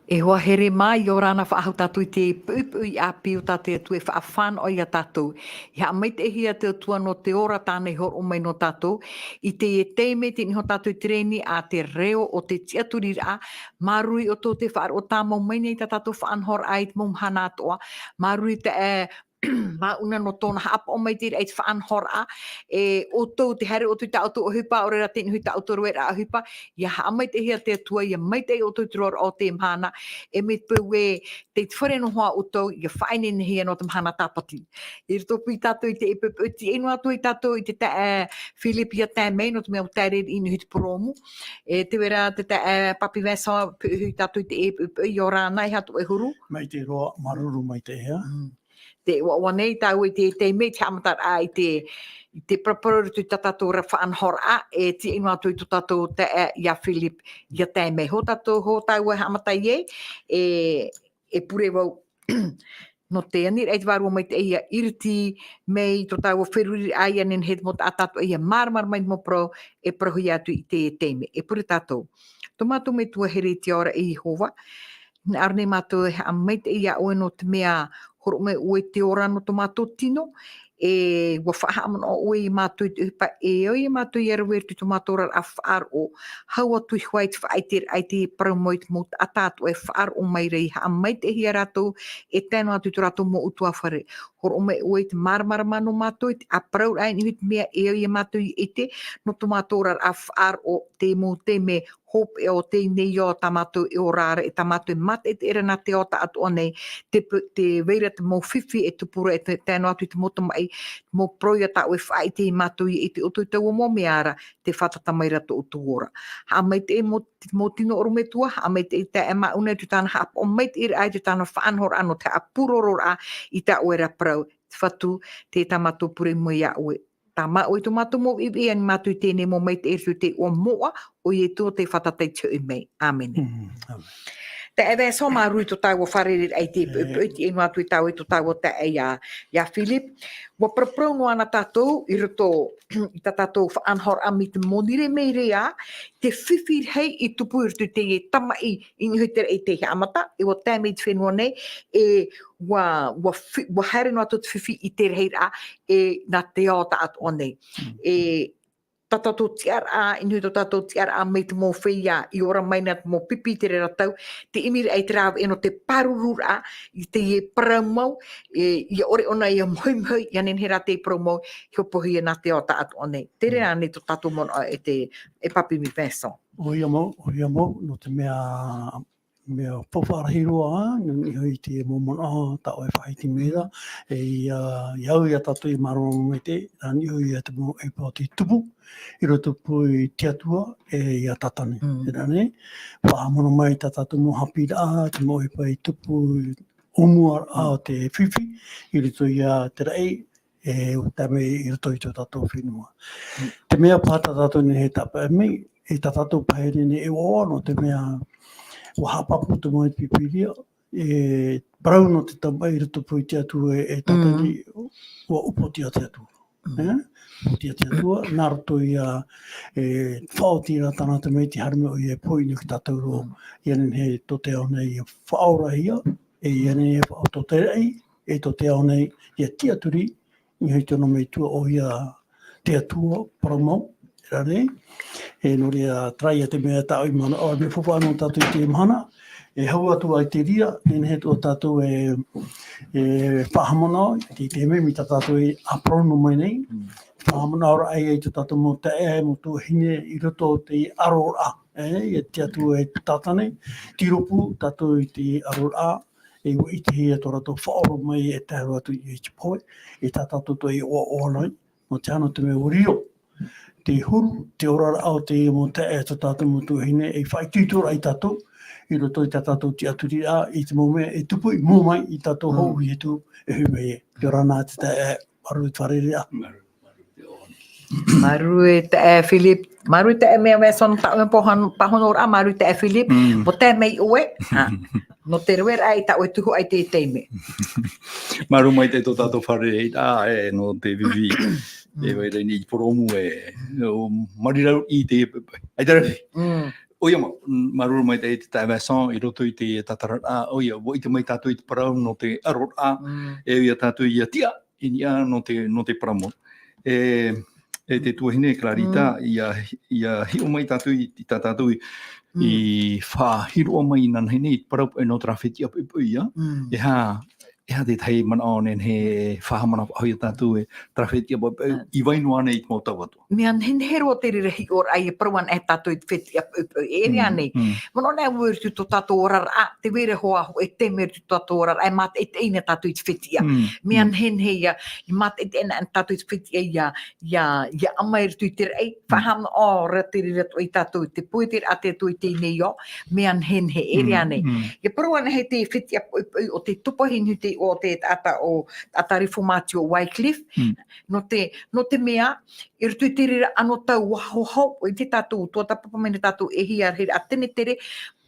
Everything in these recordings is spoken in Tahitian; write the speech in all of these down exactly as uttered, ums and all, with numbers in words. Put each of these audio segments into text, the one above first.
E hoa here mā, ʻia ora na faʻahou tātou i te puʻipuʻi ʻāpī o tā te Atua e faʻafānaʻo ia tātou. I haʻamaitaʻihia te Atua nō te ora tāna i hōroʻa mai nō tātou. I teie taime, tei niʻa iho tātou i te reni a te reo o te tiʻaturiraʻa. Māuruuru ʻoutou tē faʻaroʻo tāmau mai nei i tā tātou faʻanahoraʻa i te mau mahana atoʻa. Māuruuru taeaʻe Mauna nō tōna haʻapaʻo mai i te reira i te faʻanahoraʻa. E ʻoutou, tē haere ʻoutou i tā ʻoutou ʻohipa, ʻaore rā tei niʻa iho i tā ʻoutou rave ra ʻohipa, ʻia haʻamaitaʻihia te Atua, ʻia maitaʻi ʻoutou i te roaraʻa o te mahana. E mai te peu ē, tei te fare noa ʻoutou, ʻia faʻaineinehia nō te mahana Tāpati. I roto pū ia tātou i te ʻepoʻepo, tei ʻō noa atu ia tātou i te taeaʻe Philip ʻia tae mai, nō te mea ʻua tae ra i niʻa iho i te purōmu. E tē vai ra te taeaʻe Papi Vincent, puʻipuʻi ia tātou i te ʻepoʻepo, ʻia ora na, e aha tō ʻoe huru? Maitaʻi roa, māuruuru maitaʻi. Mm. Tē ʻoaʻoa nei tāua i te taime, te haʻamataraʻa i te, i te paraparau i roto i tā tātou ra faʻanahoraʻa, e tei ʻō noa atu i tō tātou taeaʻe ia Philip, ʻia tae mai. Hou tātou, hou tāua e haʻamata ai, e, e pure vau. Nō te aniraʻa i te Vārua Maitaʻi, ʻia iriti mai tō tāua feruriraʻa, ʻia nehenehe te mau taʻata atoʻa ʻia māramarama i te mau parau e parauhia atu i teie taime. E pure tātou. Tō mātou Metua here i te ao ra, e Iehova, hinaʻaro nei mātou e haʻamaitaʻi ia ʻoe nō te mea hōroʻa mai ʻoe i te ora nō tō mātou tino, e ʻua faʻahaʻamanaʻo ʻoe ia mātou i te ʻohipa, e au ia mātou ʻia rave i roto i tō mātou oraraʻa faʻaroʻo, hau atu iho ā i te faʻaʻiteraʻa i te parau mau i te mau taʻata atoʻa e faʻaroʻo mai ra, ʻia haʻamaitaʻihia rātou, e tae noa atu i tō rātou mau ʻutuāfare. Hōroʻa mai ʻoe i te māramarama nō mātou, i te ʻāparauraʻa i niʻa iho i te mea e au ia mātou ʻia ʻite, nō tō mātou oraraʻa faʻaroʻo, te mau taime hopeʻa o teie nei ao tā mātou e ora ra, e tā mātou e mātaʻitaʻi ra nā te ao taʻatoʻa nei, tē p-, tē vai ra te mau fifi e tupu ra, e te, tae noa atu i te mau tamaʻi, te mau parau ia tāʻu e faʻaʻite ia mātou ʻia ʻite ʻoutou i taua mau mea ra, tē fātata mai ra tō ʻoutou ora. Haʻamaitaʻi mau, mau tino ʻorometua, haʻamaitaʻi taeaʻe Mauna i roto i tāna haʻapaʻo maitaʻiraʻa, i roto i tāna faʻanahoraʻa nō te haʻapūrororaʻa i tā ʻoe ra parau, te Fatu, tē tā mātou pure i mua ia ʻoe. Tā māʻoe tō mātou mau ʻiʻiʻi, ʻia ani mātou i teie nei mau maitaʻi i roto i te iʻoa moʻa o Ietu, tē fātata i te hoʻi mai. ʻĀmene. Mm, ʻāmene. Taeaʻe Vincent, māuruuru i tō tāua fārereiraʻa i te ʻepoʻepo, e, tei ʻō noa atu ia tāua i tō tāua taeaʻe ia, ia Philip. ʻUa paraparau noa na tātou i roto i tā tātou faʻanahoraʻa mai te monirē mai ra, te fifi rahi i tupu i roto i te tamaʻi i niʻa iho i te raʻi tei haʻamata, e ʻua tae mai i te fenua nei, e ʻua, ʻua fi-, ʻua haere noa atu te fifi i te rahiraʻa, e nā te ao taʻatoʻa nei. Mm. E tā tātou tiʻaraʻa, i niʻa i tō tātou tiʻaraʻa mai te mau feiā i ora mai nā te mau pipi i te reira tau, te ʻimiraʻa i te rāveʻa nō te pārururaʻa i teie parau mau, e, ʻia ʻore ʻōna ʻia mohimohi, ʻia nehenehe rā te parau mau, i hopohia nā te ao taʻatoʻa nei. Terā ānei tō tātou manaʻo e te, e Papi Vincent. ʻOia mau, ʻoia mau, nō te mea, mea faufaʻa rahi roa, nō niʻa iho i te mau manaʻo tā ʻoe e faʻaʻite mai ra, e ʻia, ʻia au ia tātou e māramarama maitaʻi, nā niʻa iho ia te mau ʻohipa o tē tupu, i roto pū i te Atua, e ia Tātane. Mm. Terā ānei, faʻahaʻamanaʻo mai tā tātou mau haʻapiʻiraʻa, te mau ʻohipa i tupu, ʻōmuaraʻa o te fifi, i roto ia te raʻi, e tae mai i roto i tō tātou fenua. Mm. Te mea paha tā tātou nei e tāpaʻo mai, e tā tātou paʻari nei e ʻoaʻoa, nō te mea ʻua haʻapāpū te mau Pīpīria, e parau nō te tamaʻi i roto pū i te Atua e, e Tātane, mm, ʻua upoʻotiʻa te Atua. Mm. E? Upoʻotiʻa te Atua, nā roto ia, e, faʻaoti ra tāna tamaiti haere mai ʻoia e pohe i niʻa ia tātou roa, mm, ʻia nehenehe tō te ao nei ʻia faʻaorahia, e ʻia nehenehe faʻaoti tō te raʻi, e tō te ao nei ʻia tiʻaturi, i niʻa i tōna Metua ʻoia te Atua parau mau, terā ānei. E nō reira, terā ia te mea tā ʻoe i manaʻo, e mea faufaʻa nō tātou i teie mahana, e hau atu ai te reira, nehenehe atoʻa tātou e, e faʻahaʻamanaʻo, i te, te mea mai tā tātou e ʻāparau noa mai nei, mm, faʻahaʻamanaʻo ra ai i tō tātou mau taeaʻe, mau tuahine, i roto i te ʻaroraʻa, e, ia te Atua e Tātane, tiro pū tātou i te ʻaroraʻa, e ʻua ʻitehia tō rātou faʻaora mai e tae roa atu i te pohe, e tā tātou atoʻa e ʻoaʻoa nei, nō te aha, nō te mea ʻua riro te huru, te oraraʻa o te mau taeaʻe, tō tātou mau tuahine, e faʻaitoitoraʻa ia tātou, i roto i tā tātou tiʻaturiraʻa, i te mau mea e tupu i mua mai ia tātou, mm, hou i Ietu e hoʻi mai ē. ʻIa ora na te taeaʻe, māuruuru i te fārereiraʻa. Māuruuru, māuruuru i te ʻō nei. Māuruuru e taeaʻe Philip, māuruuru e taeaʻe Vincent, tā ʻoe mau pāhono-, pāhonoraʻa, māuruuru e taeaʻe Philip, mm, ʻua tae mai ʻoe, ā, nō te raveraʻa i tā ʻoe tuhaʻa i teie taime. Māuruuru maitaʻi tō tātou fārereiraʻa, e, nō te fifi, e, mm, vai ra i niʻa i te purōmu, e, ʻo Marirau i te, ʻaita ra. Mm. ʻOia mau, māuruuru maitaʻi e te taeaʻe Vincent, i roto i te tātararaʻa, ʻoia, ʻua ʻite mai tātou i te parau nō te ʻaroraʻa, Mm. e ʻoia tātou ia tiʻa, i niʻa nō te, nō te parau mau. E, e te tuahine Clarita, Mm. ia, ia hiʻo mai tātou i, i tā tātou i, Mm. i faʻahiroʻa mai i nā hine i te parau e nō terā fetiʻa poʻipoʻi ia. Mm. E aha, e aha te tahi manaʻo nehenehe e faʻahaʻamanaʻo faʻahou ia tātou e terā fetiʻa poʻipoʻi, Ah. i vai noa nei i te mau tau atoʻa. Mea nehenehe roa te reira hiʻoraʻa ia parau ana e tātou i te fetiʻa poʻipoʻi, e ʻere Mm, ānei. mm. Manaʻo nei au i roto i tō tātou oraraʻa, tē vai ra hoʻi e taime i roto i tō tātou oraraʻa, e mātaʻitaʻi na tātou i te fetiʻa. Mm, Mea mm. nehenehe ia, i mātaʻitaʻi na tātou i te fetiʻa ia, ia, ia ʻama i roto i te raʻi, Mm. faʻahaʻamanaʻo ra te reira atoʻa ia tātou, te pohe te reira atoʻa i teie nei ao, mea nehenehe, e ʻere Mm, ānei. mm. Ia parau ana e te fetiʻa poʻipoʻi ʻo tē tupu hia nei te, ʻo te taʻata ʻo, taʻata reformatio Wycliffe, Mm. nō te, nō te mea, i roto i te reira anotau vāhovaho, ʻua ʻite tātou, tuatāpapa mai na tātou e hia, e hia, tenetere,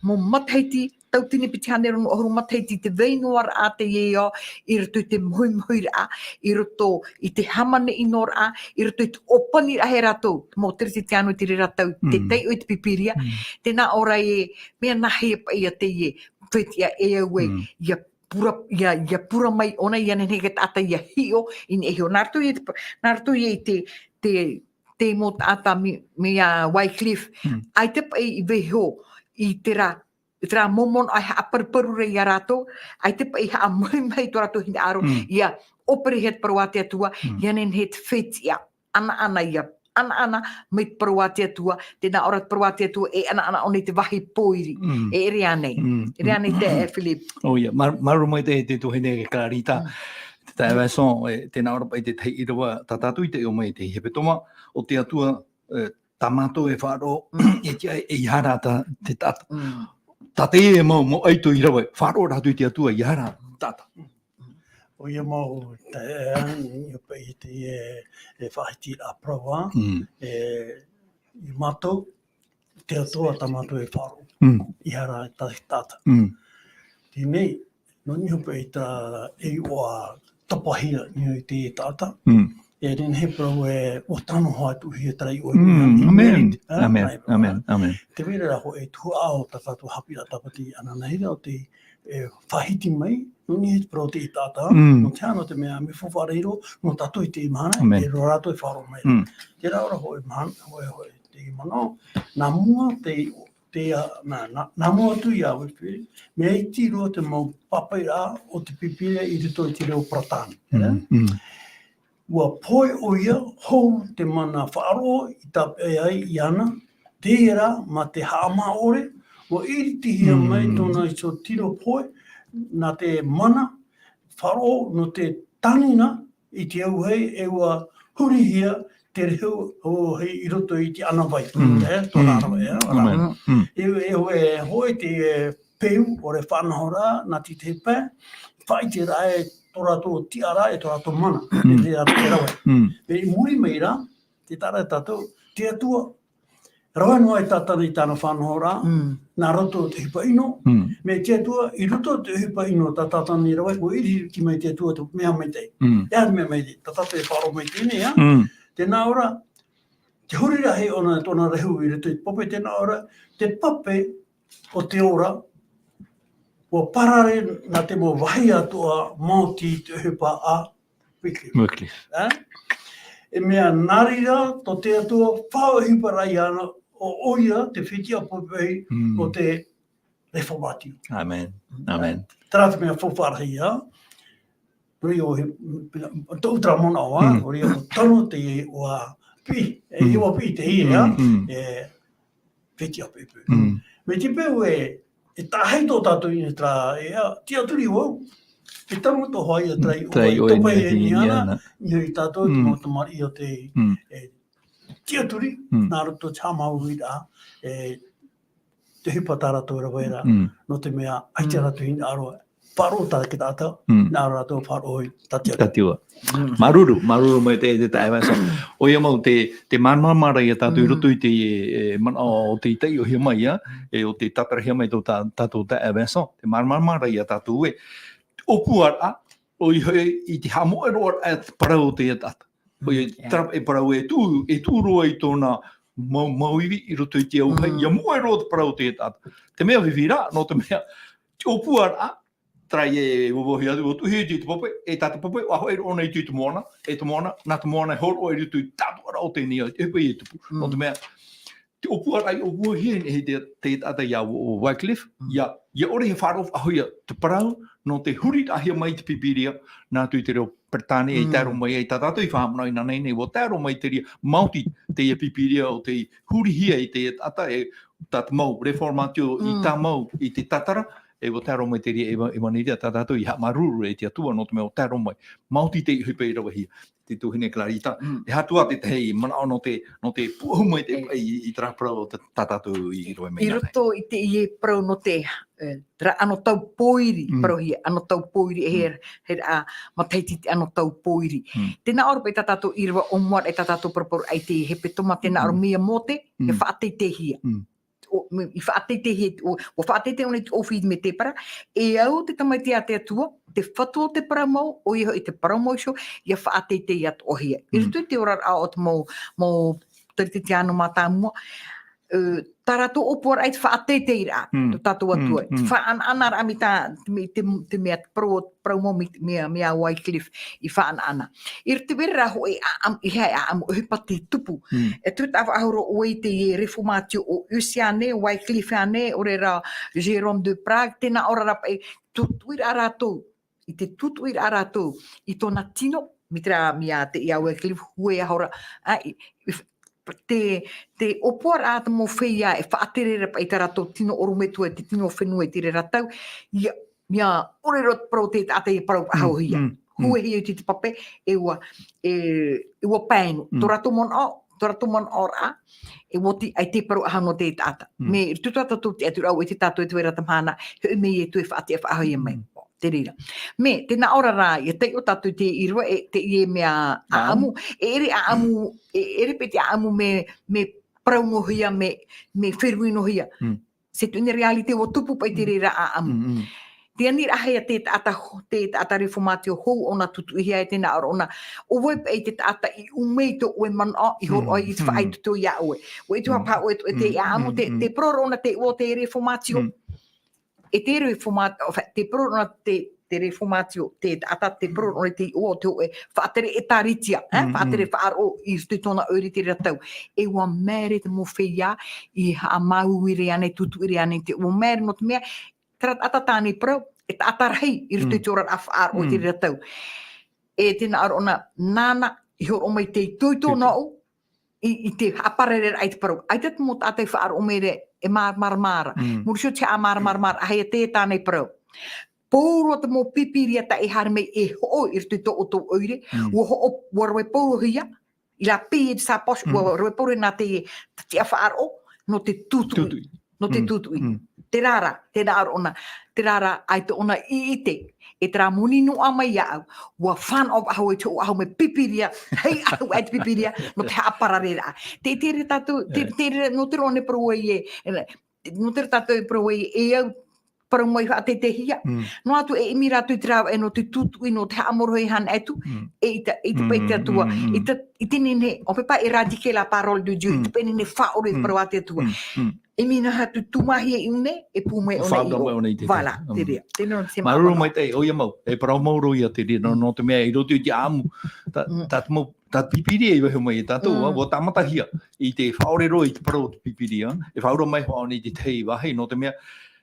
mau matahiti, tauatini piti hānere ono ʻahuru matahiti, te vai noa ra teie ao, i roto i te mohimohiraʻa, i roto i te hāmani noa ra, i roto i te ʻōpaniraʻa e rātou, mau Teretetiano i te reira tau, te Mm. taiʻo i te Pīpīria, Mm. tē nā ʻō ra e, mea nāhea paʻi ia teie, fetiʻa e au ai, Mm. ia pura, ia, ia pura mai ʻōna, ia nehenehe e te taʻata ia hiʻo, i niʻa iho. Nā roto ia te, nā roto ia i te, te, te mau taʻata mai, mai ia Wycliffe. Mm. ʻAita paʻi i vaiiho i terā, i terā mau manaʻo e haʻaparuparu ra ia rātou, ʻaita paʻi haʻamahimahi tō rātou hinaʻaro, Mm. ia ʻōperehia te parau a te Atua, Mm. ia nehenehe te fetiʻa ʻanaʻana ia, ʻanaʻana mai te parau a te Atua, tē nā ʻō ra te parau a te Atua, e ʻanaʻana ʻōna i te vāhi pōiri, Mm. e ʻere ānei. Mm. E ʻere ānei te, e Philip. ʻOia, mā-, māuruuru maitaʻi te tuahine Clarita, Mm. te taeaʻe Vincent, e, tē nā ʻō ra paʻi te tahi ʻīrava, tā tātou i taiʻo mai i te hepetoma, ʻo te Atua, e, tā mātou e faʻaroʻo, Mm. e tiʻa, e, ʻeiaha rā tā, te taʻata. Mm. Tā teie mau, mau ʻaito i rave, faʻaroʻo rātou i te Atua, ʻeiaha rā, taʻata. ʻOia mau, te, e, i te, e, e faʻahitiraʻa parau, Mm. e, i mātou, te Atua tā mātou e faʻaroʻo. Mm. ʻEiaha rā tā te taʻata. Mm. Teie nei, nō niʻa paʻi i terā e ʻua tapahia i niʻa i te taʻata. Mm. E nehenehe parau e, ʻua tano hoʻi atu hia terā iʻoa Mm, i niʻa, ʻāmene. e, ʻĀmene, e, ʻāmene, ʻāmene. Tē vai ra hoʻi te tuhaʻa o tā tātou haʻapiʻiraʻa tāpati ananahi ra ʻo te, e, faʻahiti mai, nō niʻa i te parau o te taʻata, Mm. nō te aha, nō te mea, mea faufaʻa roa, nō tātou i teie mahana, ʻĀmene. e rātou e faʻaroʻo mai ra. Mm. Terā rā hoʻi mahana, hoʻi, hoʻi, te manaʻo, nā mua te, te, a, nā, nā, nā mua atu ia Wycliffe, mea iti roa te mau pāpaʻiraʻa o te Pīpīria i roto i te reo Peretāne. Mm, mm. ʻUa pohe ʻoia, hou te mana faʻaroʻo i tāpeʻa ai iāna, terā mā te haʻamā ʻore, ʻua iritihia Mm. mai tōna iho tino pohe, nā te mana faʻaroʻo nō te tānina i te auahi e ʻua hurihia te rehu auahi i roto i te ʻānāvai. Mm. E, tōna Mm. ʻānāvai, e, ʻĀmene. Mm. E, e, e, hoʻi te, e, peu, ʻore faʻanahoraʻa, nā te tahi pae, faʻaʻiteraʻa e tō rātou tiʻaraʻa, e tō rātou mana, Mm. e te rātou te rave. Mm. E i muri mai ra, tē taʻa ra tātou, te Atua, rave noa e Tātana i tāna faʻanahoraʻa, Mm. nā roto o te ʻohipa ʻino, Mm. mai te Atua, i roto o te ʻohipa ʻino, tā Tātana i rave, ʻua ʻirihiri mai te Atua te mea maitaʻi. Mm. E aha te mea maitaʻi, tā tātou e faʻaroʻo mai teie nei, ā? Mm. Tē nā ʻō ra, te huri rahi ʻōna, tōna rehu i roto i te pape, tē nā ʻō ra, te pape o te ora, ʻua parare nā te mau vāhi atoʻa maoti i te ʻohipa a Wycliffe. Wycliffe. Ā? E mea nā reira, tō te Atua faʻaʻohiparaʻa iāna, ʻo, ʻoia, te fetiʻa poʻipoʻi Mm. o te reformatio. ʻĀmene. ʻĀmene. Terā te mea faufaʻa rahi, ā? Nō reira ʻo he, tōʻu terā manaʻo, ā? Mm. Nō reira ʻua tano te ʻohipa piʻi, e, Mm. ʻohipa piʻi teie, ā? Mm, mm. E, fetiʻa poʻipoʻi. Mm. Mai te peu e, e tahi tō tātou i terā, e, ā, tiʻaturi vau. E tano atoʻa hoʻi ia terā iʻoa, Terā iʻoa i topa i niʻa i niʻa i niʻa na. i niʻa i tātou, te Mm. mau tamariʻi o te, Mm. e, tiʻaturi, Mm. nā roto te haʻamāuruururaʻa, e, te ʻohipa tā rātou e rave ra, Mm. nō te mea, ʻaita Mm. rātou hinaʻaro, faʻaroʻo tā te taʻata, Mm. hinaʻaro rātou faʻaroʻo i tā te Atua. Atua. Mm. Māuruuru, māuruuru maitaʻi te taeaʻe Vincent. ʻOia mau te, te māramarama ra ia tātou i Mm. roto i te, e, manaʻo o tei taiʻohia mai, ā, e, ʻo tei tātarahia mai tō tā, tātou taeaʻe Vincent. Te māramarama ra ia tātou ē, te ʻōpuaraʻa, ʻoia hoʻi i te haʻamoʻe roa ra te parau o te taʻata. ʻOia, Mm, yeah. terā e parau e tuʻu, e tuʻu roa i tōna mau, mau ivi i roto i te auahi, ia moʻe roa te parau o te taʻata. Te mea vivi rā, nō te mea, te ʻōpuaraʻa, terā e vauhia atu, ʻua tuʻu i te pape, e tā te pape, ʻua hoʻi roa ʻōna i te moana, e te moana, nā te moana e hōroʻa i roto i te tātuʻaraʻa o teie nei, e ʻohipa e tupu. Nō te mea, te ʻōpuaraʻa i ʻōpuahia nei e te, te taʻata ia Wycliffe, ia, ia ʻore he faʻaroʻo faʻahou ia te parau, nō te huriraʻahia mai te Pīpīria, nā atu i te reo Peretāne, i tae roa mai ai tā tātou i faʻahaʻamanaʻo i nānā nei, ʻua tae roa mai te reira, maoti teie Pīpīria ʻo tei hurihia e te taʻata, e tā te mau reformatio i tāmau i te tātara, e ʻua tae roa mai te reira, e va-, e vānei reira tā tātou i haʻamāuruuru i te Atua, nō te mea ʻua tae roa mai. Maoti te ʻohipa i ravehia, te tuahine Clarita. E aha atu ā te tahi manaʻo nō te, nō te puʻohu mai te, i, i terā parau o tā, tā tātou i roaʻa mai nānā. I roto i teie parau nō te, e, terā anotau pōiri, parauhia, anotau pōiri, e he, he, a, matahiti te anotau pōiri. Tē nā ʻō ra paʻi tā tātou ʻīrava ʻōmuaraʻa, e tā tātou paraparau i te hepetoma, tē nā ʻō ra mai ia Mōte, e faʻateiteihia. ʻO, me, i faʻateitei, ʻo, ʻua faʻateitei ʻōna i te ʻōfī me te pera, e au te tamaiti a te Atua, te Fatu o te parau mau, ʻoia hoʻi te parau mau iho, ia faʻateitei atoʻahia. I roto i te oraraʻa o te mau, mau Teretetiano mātāmua, e, tā rātou ʻōpuaraʻa i te faʻateiteiraʻa, tō tātou Atua, te faʻaʻanaʻanaraʻa mai tā, me te, te mea, te parau, parau mau mai, mai, mai a Wycliffe i faʻaʻanaʻana. I roto i te vera rā hōʻē ʻāʻamu, i haʻaʻamu, ʻohipa tei tupu. E tū tā faʻahoro ʻoe i te reformatio o Huss ānei, Wycliffe ānei, ʻaore rā Jérôme de Prague, tē nā ʻō ra paʻi, tūtuʻiraʻa rātou, i te tūtuʻiraʻa rātou, i tōna tino, mai terā, mai a te, ia Wycliffe, hue aho ra, a, i, i, te, te ʻōpuaraʻa te mau feiā e faʻatere ra paʻi tā rātou tino ʻorometua, te tino fenua i te reira tau, ia, ia ʻore roa te parau o te taʻata ia parau faʻahouhia. Huehia i te pape, e ʻua, e, e ʻua pae noa. Tō rātou manaʻo, tō rātou manaʻoraʻa, e ʻua oti ai te parau faʻahou nō te taʻata. Mea, i roto i tā tātou tiʻaturiraʻa, ʻua ʻite tātou e te vai ra te mahana, e hoʻi mai Ietu e faʻatiʻa faʻahouhia mai. Te reira. Mea, tē nā ʻō ra rā, ʻia taiʻo tātou i te ʻīrava, e, teie mea ʻāʻamu, e ʻere ʻāʻamu, e ʻere paʻi te ʻāʻamu mea, mea parau noa hia, mea, mea feruri noa hia. C'est une réalité, ʻua tupu paʻi te reira ʻāʻamu. Te aniraʻahia te taʻata ho-, te taʻata reformatio hou ʻōna tūtuʻihia e tē nā ʻō ra ʻōna, ʻo vai paʻi te taʻata i ʻume i tō ʻoe manaʻo, i hōroʻa i te faʻaitoito ia ʻoe. ʻUa ʻite hoʻi paha ʻoe, te ʻāʻamu, te, te parau ra ʻōna te iʻoa o te reformatio. E te reformat-, enfin, te parau ra ʻōna te, te reformatio, te taʻata te parau ra ʻōna te iʻoa o te hōʻē faʻatere ʻēkālesia, eh, faʻatere faʻaroʻo i roto i tōna ʻoire i te reira tau. E ʻua maere te mau feiā i haʻamāuiui ra ānei, tūtuʻi ra ānei, te ʻua maere nō te mea, terā taʻata tāna i parau, e taʻata rahi i roto i te oraraʻa faʻaroʻo i te reira tau. E tē nā ʻō ra ʻōna, nāna i hōroʻa mai te itoito nōʻu, i, i te haʻaparareraʻa i te parau. ʻAita te mau taʻata i faʻaroʻo mai ra, e māramarama ra. Muri iho te haʻamāramarama ra, ʻaita e tāna i parau. Pauroa te mau Pīpīria tā e haere mai e hoʻo i roto i tō ʻoutou ʻoire. ʻUa hoʻo, ʻua rave paurohia, il a payé de sa poche, ʻua rave paurohia nā te, te tiʻa faʻaroʻo, nō te tūtuʻi. Tūtuʻi. Nō te tūtuʻi. Terā rā, tē nā ʻō ra ʻōna, terā rā, ʻaita ʻōna i ʻite, e terā moni noa mai iāʻu, ʻua fānaʻo faʻahou i te hoʻo faʻahou mea Pīpīria, hei ʻahu ʻaita Pīpīria, nō te haʻaparareraʻa. Te, te reira tātou, te, te reira, nō te reira ʻōna e parau ai e, e, nō te reira tātou e parau ai e au, parau mau i faʻateiteihia. Noa atu e ʻimi rātou i te rāveʻa nō te tūtuʻi, nō te haʻamorohia e haere atu, e ʻita, e ʻita paʻi te Atua, ʻita, ʻite nehenehe, on peut pas éradiquer la parole de Dieu, ʻita paʻi nehenehe e faʻaʻore te parau a te Atua. E mea nā hea tū-, tūmāhia i ʻō nei, e pū mai ʻōna i ʻō. Faʻaora mai ʻōna i te tahi. Voilà, te reira. Te reira, te reira. Māuruuru maitaʻi, ʻoia mau. E parau mau roa ia te reira, nō, nō te mea i roto i te ʻāʻamu. Tā, tā te mau, tā te Pīpīria i vaiiho mai e tātou, ʻua, ʻua tāmatahia i te faʻaʻore roa i te parau o te Pīpīria. E faʻaora mai hoʻi ʻōna i te tahi vāhi, nō te mea,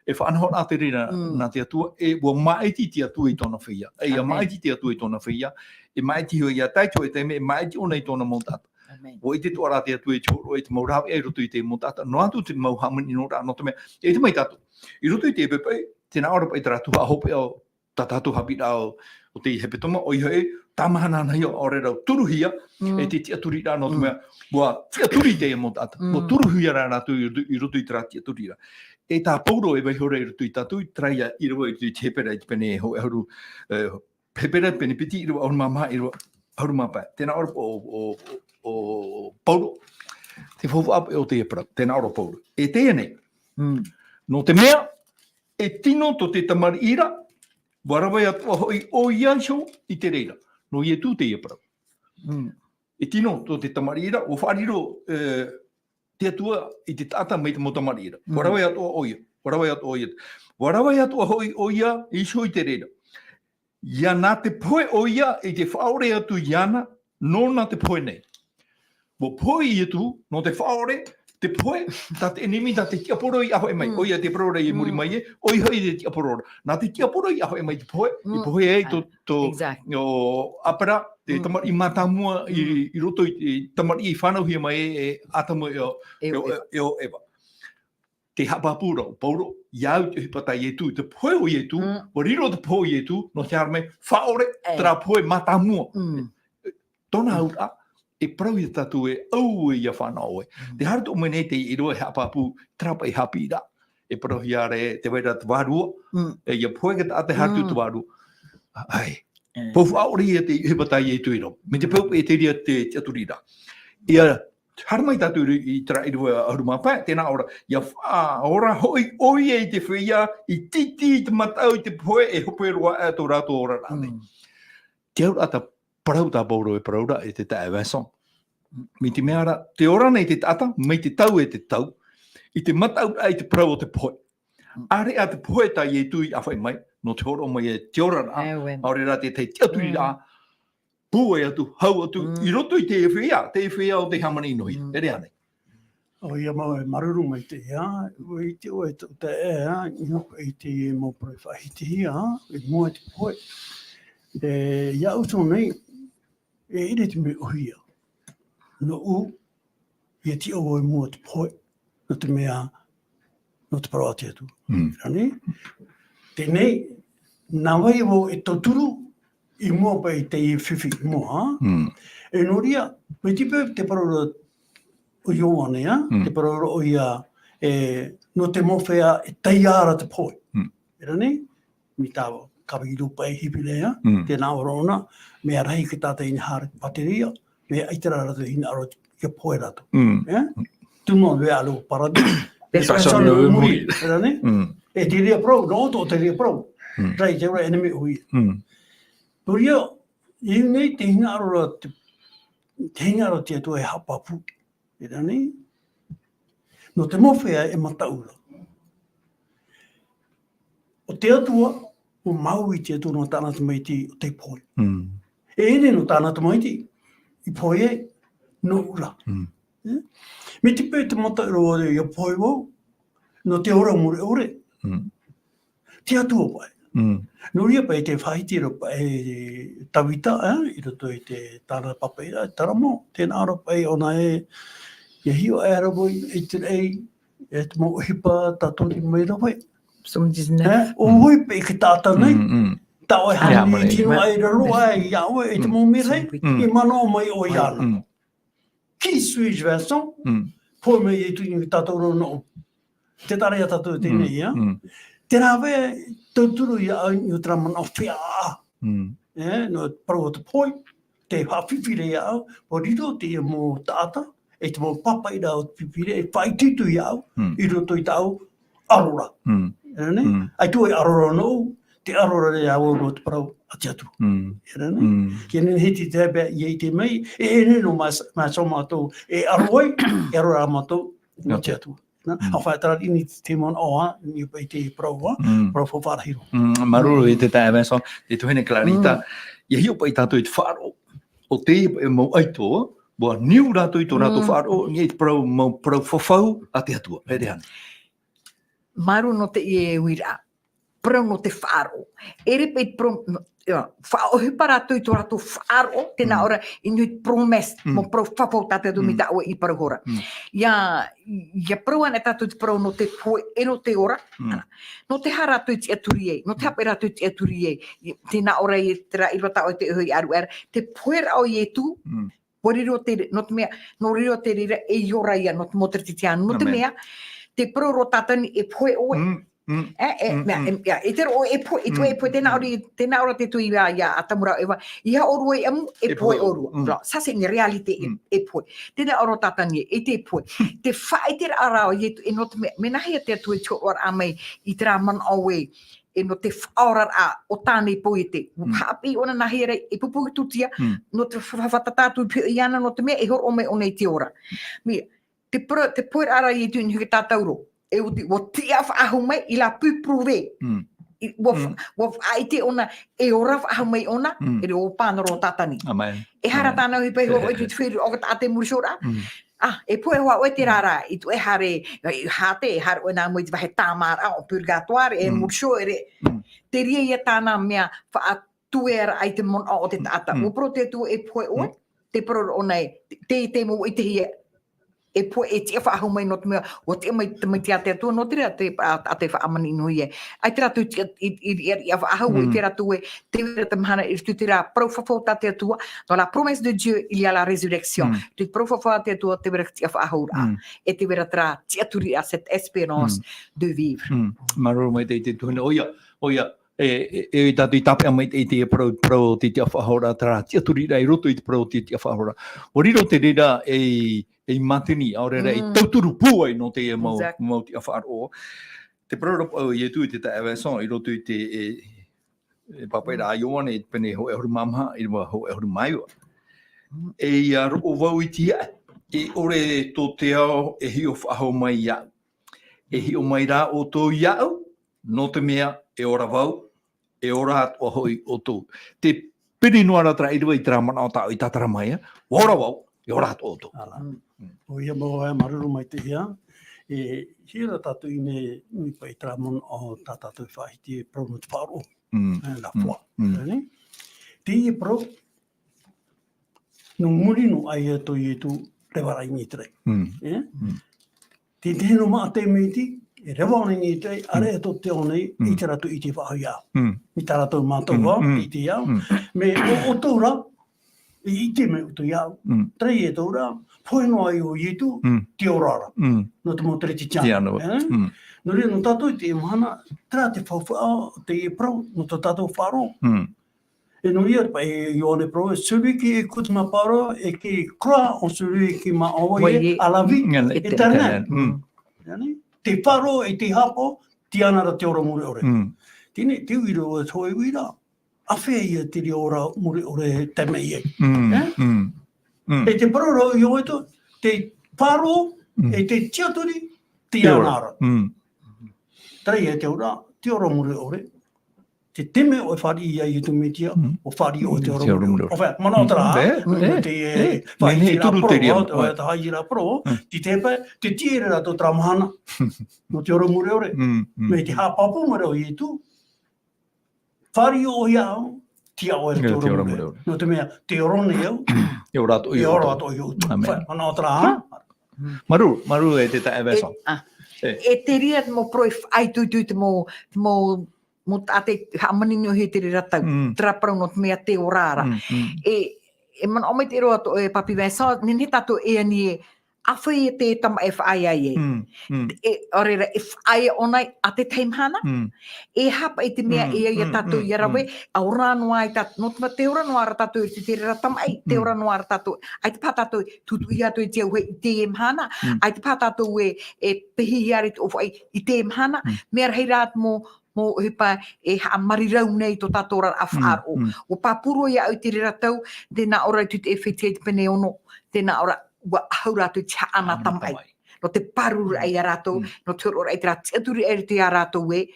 e faʻanahoraʻa te reira nā te Atua, e ʻua māʻiti te Atua i tōna feiā. E ʻia māʻiti te Atua i tōna feiā, e māʻiti hoʻi ia tātou e te mea, e māʻiti ʻōna i tōna mau taʻata. ʻUa ʻite atoʻa rā te Atua i te hōroʻa i te mau rāveʻa i roto i te mau taʻata. Noa atu te mau hāmaniraʻa, nō te mea, e ʻite mai tātou. I roto i te pepa, tē nā ʻō ra paʻi terā tuhaʻa hopeʻa o tā tātou haʻapiʻiraʻa o, o te hepetoma, ʻoia hoʻi, tāmāhana anaʻe ʻaore rā turuhia, e te tiʻaturiraʻa nō te mea, ʻua tiʻaturi te mau taʻata. ʻUa turuhia rā rātou i roto, i roto i terā tiʻaturiraʻa. E tā Paulo e vaiiho ra i roto ia tātou, i terā ʻīrava i roto i te Hepera i te pene e hōʻē ʻahuru, e, Hepera pene piti ʻīrava ʻahuru mā maha ʻīrava ʻahuru mā pae. Tē nā ʻō ra ʻo, ʻo, ʻo, ʻo Paulo, te faufaʻa o te parau, tē nā ʻō ra Paulo. E teie nei. Nō te mea, e tino tō te tamariʻi ra, ʻua rave atoʻa hoʻi ʻoia iho i te reira. Nō Ietu teie parau. E tino tō te tamariʻi ra, ʻua faʻariro, e, te Atua i te taʻata mai te mau tamariʻi ra. Mm. ʻUa rave atoʻa ʻoia. ʻUa rave atoʻa ʻoia. ʻUa rave atoʻa hoʻi ʻoia, Iētū i te reira. ʻIa nā te pohe ʻoia i te faʻaʻore atu iāna, nō nā te pohe nei. ʻUa pohe Iētū, nō te faʻaʻore, te pohe, tā te ʻenemi, tā te tiaporo i ʻāfaʻi mai. Mm. ʻOia te parau ra i muri Mm. mai ē, ʻoia hoʻi te tiaporo ra. Nā te tiaporo i ʻāfaʻi mai te pohe, i Mm. pohe ai tō, tō, Exact. ʻo ʻĀpera, te Mm. tamariʻi mātāmua i, Mm. i roto i te tamariʻi i fānauhia mai e, e Atamu e ʻo, E ʻo e ʻo, Eva. e ʻo Eva. Te haʻapāpū ra ʻo Paulo, ʻia au te ʻohipa tā Iētū, te pohe o Iētū, Mm. ʻua riro te pohe o Iētū, nō te haere mai, faʻaʻore, E. terā pohe mātāmua. Mm. Tōna Mm. auraʻa, e parau ia tātou e auē ʻia fānaʻo ai. Mm. Te haere atoʻa mai nei te ʻīrava e haʻapāpū, terā paʻi haʻapiʻiraʻa. E parauhia ra e te vai ra te vārua, Mm. e ʻia pohe te taʻata e haere atu Mm. te vārua. ʻAe. E. Pou faʻaʻore ia te ʻohipa tā Iētū i raro. Mai te peu e te reira te, te tiʻaturiraʻa. ʻIa haere mai tātou i, i terā ʻīrava ʻahuru mā pae, tē nā ʻō ra, ʻia faʻaora hoʻi ʻoia i te feiā, i tītī i te mataʻu i te pohe, e hope roa aʻe tō rātou oraraʻa nei. Mm. Te auraʻa tā parau tā Paulo e parau ra, e te taeaʻe Vincent. Mai te mea ra, tē ora nei te taʻata, mai te tau e te tau, i te mataʻuraʻa i te parau o te pohe. Mm. ʻAreʻa te pohe tā Iētū i ʻāfaʻi mai, nō te hōroʻa mai e te oraraʻa, Amen. ʻaore rā te tahi tiʻaturiraʻa, Mm. pūai atu, hau atu, Mm. i roto i te feiā, te feiā o te hāmani nō hia. Mm. E rave ānei. ʻOia mau e māuruuru maitaʻi, ʻua ʻite ʻoe tō te ea, i hope i te mau parau faʻahitihia, i mua i te pohe. E, ʻia uso nei, e ʻere te mea ʻōhie. Nōʻu, ʻia tiʻa vau i mua i te pohe, nō te mea, nō te parau a te Atua. Mm. Rani? Teie nei, nā vai vau e tauturu, i mua paʻi i te fifi i mua, Mm. e nō reira, mai te peu te parau ra ʻo Ioane, ā, Mm. te parau ra ʻoia, e, nō te mau feiā e taiā ra te pohe. Mm. E rani? Mai tā Kaveiru paʻi Heperaia, Mm. tē nā ʻō ra ʻōna, mea rahi te tātaʻi i haere pāteria, mea ʻaita rā rātou e hinaʻaro ʻia pohe rātou. Mm. E? Tū mau mea ʻalu parati. Te Te taʻata taʻata nō nō muri. muri, e rani? Mm. E te reira parau, nō ʻoutou te reira parau. Mm. Rahi te ora ʻenemi ʻōhie. Mm. Nō reira, i nei te hinaʻaro ra te, te hinaʻaro te Atua e haʻapāpū. E rani? Nō te mau feiā e mataʻu ra. ʻO te Atua, ʻua māuiui te Atua nō tāna tamaiti ʻo tei pohe. Mm. E ʻere nō tāna tamaiti, i pohe ai, nōʻu ra. Mm. E? Mai te peu te mataʻu ra ʻia pohe vau, nō te ora mure ʻore. Mm. Te Atua paʻi. Mm. Nō reira paʻi te faʻahiti ra paʻi Tavita, e, i roto i te tāna papaʻiraʻa, terā mau, tē nā ʻō ra paʻi ʻōna e, ʻia hiʻo aʻe ra vau i te raʻi, e te mau ʻohipa tātou i mai ra vau. Psaume dix-neuf. E, ʻo Mm. ʻoe paʻi te taʻata nei, Mm, mm. tā ʻoe Ia, hāmani, mani, tino ma- ai raro ai, ia ʻoe, e te Mm. mau mīrahi, Psaume huit. Mm. i manaʻo mai ʻoe iāna. Mm. Qui suis-je, Vincent? Mm. Pohe mai Iētū i tātou ra nō. Te taʻa ra ia tātou teie Mm, nei, ia. mm. Tē nā vai, tauturu ia au i terā manaʻo feiā. Mm. E, nō te parau o te pohe, te faʻafifi ra ia au, ʻua riro teie mau taʻata, e te mau papaʻiraʻa o te Pīpīria, e faʻaitoito ia au, Mm. i roto i tāʻu aro ra. Mm. E rani? Mm. ʻAita e aro ra nōʻu, te aro ra ia au nō te parau a te Atua. Mm. E rani? Mm. Kia nehenehe te tahi pae ʻia ʻite mai, e, e nehenehe nō mā-, mātou mātou e aro ai, e aro rā mātou nō Nō te te Atua. Nā, Mm. ʻa faʻaterā i te manaʻo, ā, i paʻi te parau, ā, Mm. parau faʻaʻāpī roa. Mm, māuruuru i te taeaʻe Vincent, te tuahine Clarita, Mm. ʻia hiʻo paʻi tātou i te faʻaroʻo. ʻO teie paʻi mau ʻaito, ʻua niu rātou i tō rātou Mm. faʻaroʻo, i te parau mau parau fafau a te Atua. E rave ānei. Māuruuru nō teie uiraʻa. Parau nō te faʻaroʻo. ʻEre paʻi parau, ia, faʻaʻohipa rātou i tō rātou faʻaroʻo, tē nā Mm. ʻō ra, i niʻa i te promesse, Mm. mau parau fafau tā te Atua mai Mm. tā ʻoe i parau ra. Mm. Ia, ia parau ana tātou te parau nō te pohe, e nō te ora. Mm. Nō te aha rātou i tiʻaturi ai, nō te Mm. aha paʻi rātou i tiʻaturi ai. I, tē nā ʻō ra i terā ʻīrava tā ʻoe tē ʻoe i ʻaruʻa ra, te pohe ra o Iētū, Mm. ʻua riro te, nō te mea, nō riro te reira ei ora ia, nō te mau Teretiana, nō te Amen. mea, te parau ra o Tātani e pohe ʻoe. Mm, mm, E, e, mm, mea, mm. e, ia, e te roʻo e pohe, e te Mm, e pohe, tē nā mm. ʻō ra, tē nā ʻō ra te Atua ia, ia Atamu ra ʻo Eva, i haʻapaʻo ʻoe i ʻamu, e E pohe pohe ʻōrua. Mm. Ra, ça c'est une réalité, e, Mm. e pohe. Tē nā ʻō ra Tātani, e te pohe. Te faʻaʻiteraʻa ra o Iētū, e nō te mea, mea nāhea te Atua i te hōroʻaraʻa mai i terā manaʻo ē, e nō te faʻaoraraʻa o tāna i pohe te. Mm. Haʻapiʻi ʻōna nāhea rā, e pupu i tūtia, Mm. nō te fa-, fa-, fātata atu i pihaʻi iāna, nō te mea, e hōroʻa mai ʻōna i te ora. Mea, te pura, te pohe ra i te inu ki tātauro. E oti, ua tiʻa faʻahou mai, il a pu prouvé. Mm. I, ua fa-, Mm. ua faʻaʻite ʻōna, e ora faʻahou mai ʻōna, Mm. e re o pānaro tātani. Amen. E hara Amen. tāna ʻohipa i hoʻo i te whiru o ka taʻata muri shoraʻa. Mm. Ah, e pohe hoa ʻoe te rā rā, i tu e hare, i hate, e hare ʻoe nā mua i te vahe tāmāraʻa o purgatoire, e Mm. muri sho e re. Mm. Te ria ia tāna mea faʻatueraʻa i te manaʻo o te taʻata. Mm. Ua parau te Atua e pohe ʻoe, Mm. te parau ʻōna e, te, te mau i te hia, e pohe e tiʻa faʻahou mai nō te mea, ua tiʻa mai te, mai te Atua, nō te reira te, a, a te faʻamanino ia. Ai te rātou tiʻa, i, i, i, i faʻahou, Mm. i te rātou e, te vera te mahana i roto i te rā parau fafau tā te Atua, dans la promesse de Dieu, il y a la résurrection. Mm. Te parau fafau tā te Atua, te vera tiʻa faʻahou ra. Mm. E te vera terā tiʻaturi ra, cette espérance Mm. de vivre. Mm. Māuruuru maitaʻi te tuahine, ʻoia, ʻoia, e, e, e tātou i tāpeʻa mai i te parau, parau o te tiʻa faʻahou ra, terā tiʻaturi ra i roto i te parau o te tiʻa faʻahou ra. Ua riro te reira ei, ei mātini, ʻaore rā, ei Mm. tauturu pūai nō te mau, Exact. mau tiʻa faʻaroʻo. Te parau ra, o Ietu i te taeaʻe Vincent, i roto i te, e, e pāpaʻi ra a Ioane, i te pene hōʻē ʻahuru mā maha, i te hōʻē ʻahuru mā iva. Mm. E ʻia roʻo vau i te aʻe, e ʻore tō te ao e hiʻo faʻahou mai iāʻu. E hiʻo mai rā ʻoutou iāʻu, nō te mea e ora vau, e ora atoʻa hoʻi ʻoutou. Te piri noa ra terā ʻīrava i terā manaʻo tāʻu i tātara mai, ē? Ua ora vau, e ora atoʻa ʻoutou. Ala. Mm. Mm. ʻOia mau, e, māuruuru maitaʻi ia. E, hia rā tātou i nei, nui paʻi terā manaʻo tā tātou faʻahiti e parau nō te faʻaroʻo. Mm. E, la Mm. foi. Mm. Ēnei? Teie parau, nō muri noa ʻaita ʻo Ietu reva ra i niʻa i te raʻi. Mm. E? Mm. Te tahi nō māʻa te mea iti, e reva ana i niʻa i te raʻi, Mm. ʻareʻa tō te ao nei, Mm. i te rātou i te faʻahou iāʻu. Mm. I tā rātou mātou Mm, vā, mm. i te ao. Mm. Mea ʻo, ʻoutou rā, i, i te mea ʻoutou iāʻu. Mm. Terā ia tō rā, pohe noa ai ʻo Ietu, Mm. te ora ra. Mm. Nō te mau tere titiano. Tiano. E? Mm. Nō reira, nō tātou i te mahana, terā te faufaʻa, te parau, nō tō tātou faʻaroʻo. Mm. E nō reira, paʻi, Ioane parau, celui qui écoute ma parole et qui croit en celui qui m'a envoyé Oui. a la vie Mm. éternelle. Mm. Ēnei? Te faʻaroʻo e te haʻapaʻo, tiʻa ana ra te ora mure ʻore. Mm. Teie, te uira, ʻo te hōʻē uira. Āfea ia te reira ora mure ʻore e tae mai ai. Mm. E? Mm. Mm. E te parau ra, ʻoia hoʻi tō, te faʻaroʻo, Mm. e te tiʻaturi, tiʻa Te ora. ana ra. Mm. Terā ia te ora, te ora mure ʻore. Te taime ʻoe e fāriʻi ia Ietu Metia, Mm. ʻua fāriʻi ʻoe i te Mm, ora te ora mure mure ʻore. ʻore. ʻOia, manaʻo terā, Mm, mm, mm. te, Eh, eh, faʻaiti nehenehe rā turu te parau, reira. ʻoia, te haʻaiti rā parau, Mm. te taime, te tiʻa ra tō terā mahana. Nō te ora mure ʻore. Mm, mm. Mai te haʻapāpū mai ra ʻo Ietu, fāriʻi ʻoe iāʻu, tiʻa ʻoe i te ora mure ʻore. Nō te mea, tē ora nei au, E ora atoʻa e ora ʻoutou. atoʻa ʻoutou. Amen. Fā-, manaʻo terā, ha? Māuruuru, māuruuru e te taeaʻe Vincent. E, ah. E. E te reira te mau parau e faʻaitoito i te mau, te mau, mau taʻata e haʻamaninohia i te reira tau. Mm. Terā parau nō te mea tē ora ra. Mm, mm. E, e manaʻo mai te roa atoʻa e Papi Vincent, nehenehe tātou e ani e, āfea te tamaʻi e faʻaea ai. Mm, mm. E, ʻaore rā, e faʻaea ʻōna a te tahi mahana. Mm. E aha paʻi te mea Mm, e ai ia mm, tātou mm, ia rave, mm. ʻa ora noa ai tā-, nō te mea tē ora noa ra tātou i te reira tamaʻi, tē Mm. ora noa ra tātou. ʻAita paha tātou, tūtuʻi atu i te auahi i teie mahana, Mm. ʻaita paha tātou e, e pehi ia i te ʻōfaʻi i teie mahana, Mm. mea rahi rā mau, mau ʻohipa e haʻamarirau nei tō tātou oraraʻa Mm, faʻaroʻo. mm. ʻUa pāpū roa iāʻu i te reira tau, tē nā ʻō ra i te Efetia i te pene ono, tē nā ʻō ra, ʻua ʻahu rātou i te haʻana Haʻana tamaʻi. tamaʻi. Nō te pāruru Mm. ia rātou, Mm. nō te hōroʻa i terā tiʻaturi ia rātou ē,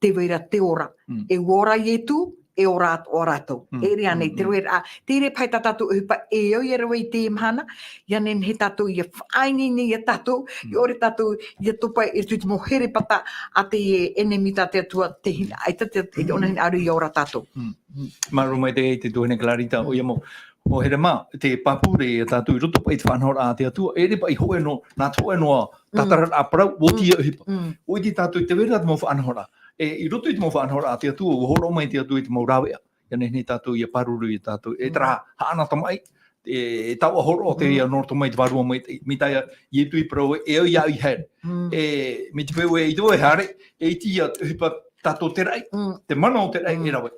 tē vai ra te ora. Mm. E ora Ietu, e ora atoʻa rātou. Mm. E ʻere ānei, Mm, te mm. reira, te reira paha tā tātou ʻohipa e au ia rave i teie mahana, ʻia nehenehe tātou ʻia faʻaineine ia tātou, Mm. ʻia ʻore tātou ʻia topa i roto i te mau herepata a te ʻenemi tā te Atua, te hina-, ʻaita te, te, Mm. ʻōna hinaʻaro ʻia ora tātou. Mm. Mm. Māuruuru maitaʻi te tuahine Clarita, Mm. ʻoia mau, ʻo here mā, te pāpū ra ia tātou i roto paʻi i te faʻanahoraʻa a te Atua, e ʻere paʻi hōʻē noa, nā te hōʻē noa, Mm. tātararaʻa parau, ʻua oti Mm. ia ʻohipa. Mm. ʻUa iti tātou te vai ra te mau faʻanahoraʻa. E, i roto i te mau faʻanahoraʻa a te Atua, ʻua hōroʻa mai te Atua i te mau rāveʻa. ʻIa nehenehe tātou, ʻia pāruru ia tātou. E Mm. terā haʻana tamaʻi, e, e taoʻa hōroʻa te Mm. ia nō roto mai te Vārua Maitaʻi. Mai tā Ietu i parau ē, e au iāʻu i haere. Mm. E, mai te peu ē, ʻeita vau e haere, e iti ia te ʻohipa tātou te raʻi, Mm. te mana o te raʻi Mm. e rave.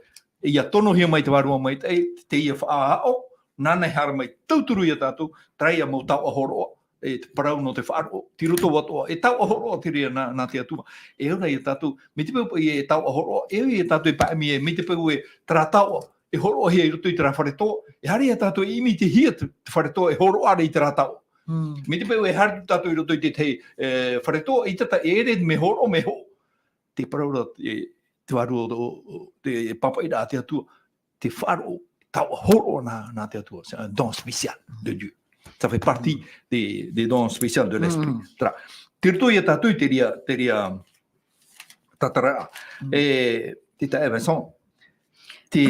ʻIa tonohia mai te Vārua Maitaʻi, teie faʻaʻao, nāna e haere mai tauturu ia tātou, terā ia mau taoʻa hōroʻa, e te parau nō te faʻaroʻo, tei roto atoʻa, e taoʻa hōroʻa te reira nā, nā te Atua. E ora ia tātou, mai te peu paʻi e taoʻa hōroʻa, e ora ia tātou e paʻimi ē, mai te peu ē terā taoʻa, e hōroʻahia i roto i terā fare toa, e haere ia tātou e ʻimi i te hia te, te fare toa, e hōroʻa ra i terā taoʻa. Mai te peu e haere tātou i roto i te tahi, e, fare toa, ʻaita tā, e ʻere mea hōroʻa, mea hoʻo. Te parau ra, e, te vārua o, o, o te pāpaʻi ra a te Atua, te faʻaroʻo, taoʻa hōroʻa nā, nā te Atua. C'est un don spécial de Dieu. Ça fait partie des, des dons spéciaux de l'esprit. Terā, tei roto ia tātou i te reira, te reira tātaraʻa. E, te taeaʻe Vincent, te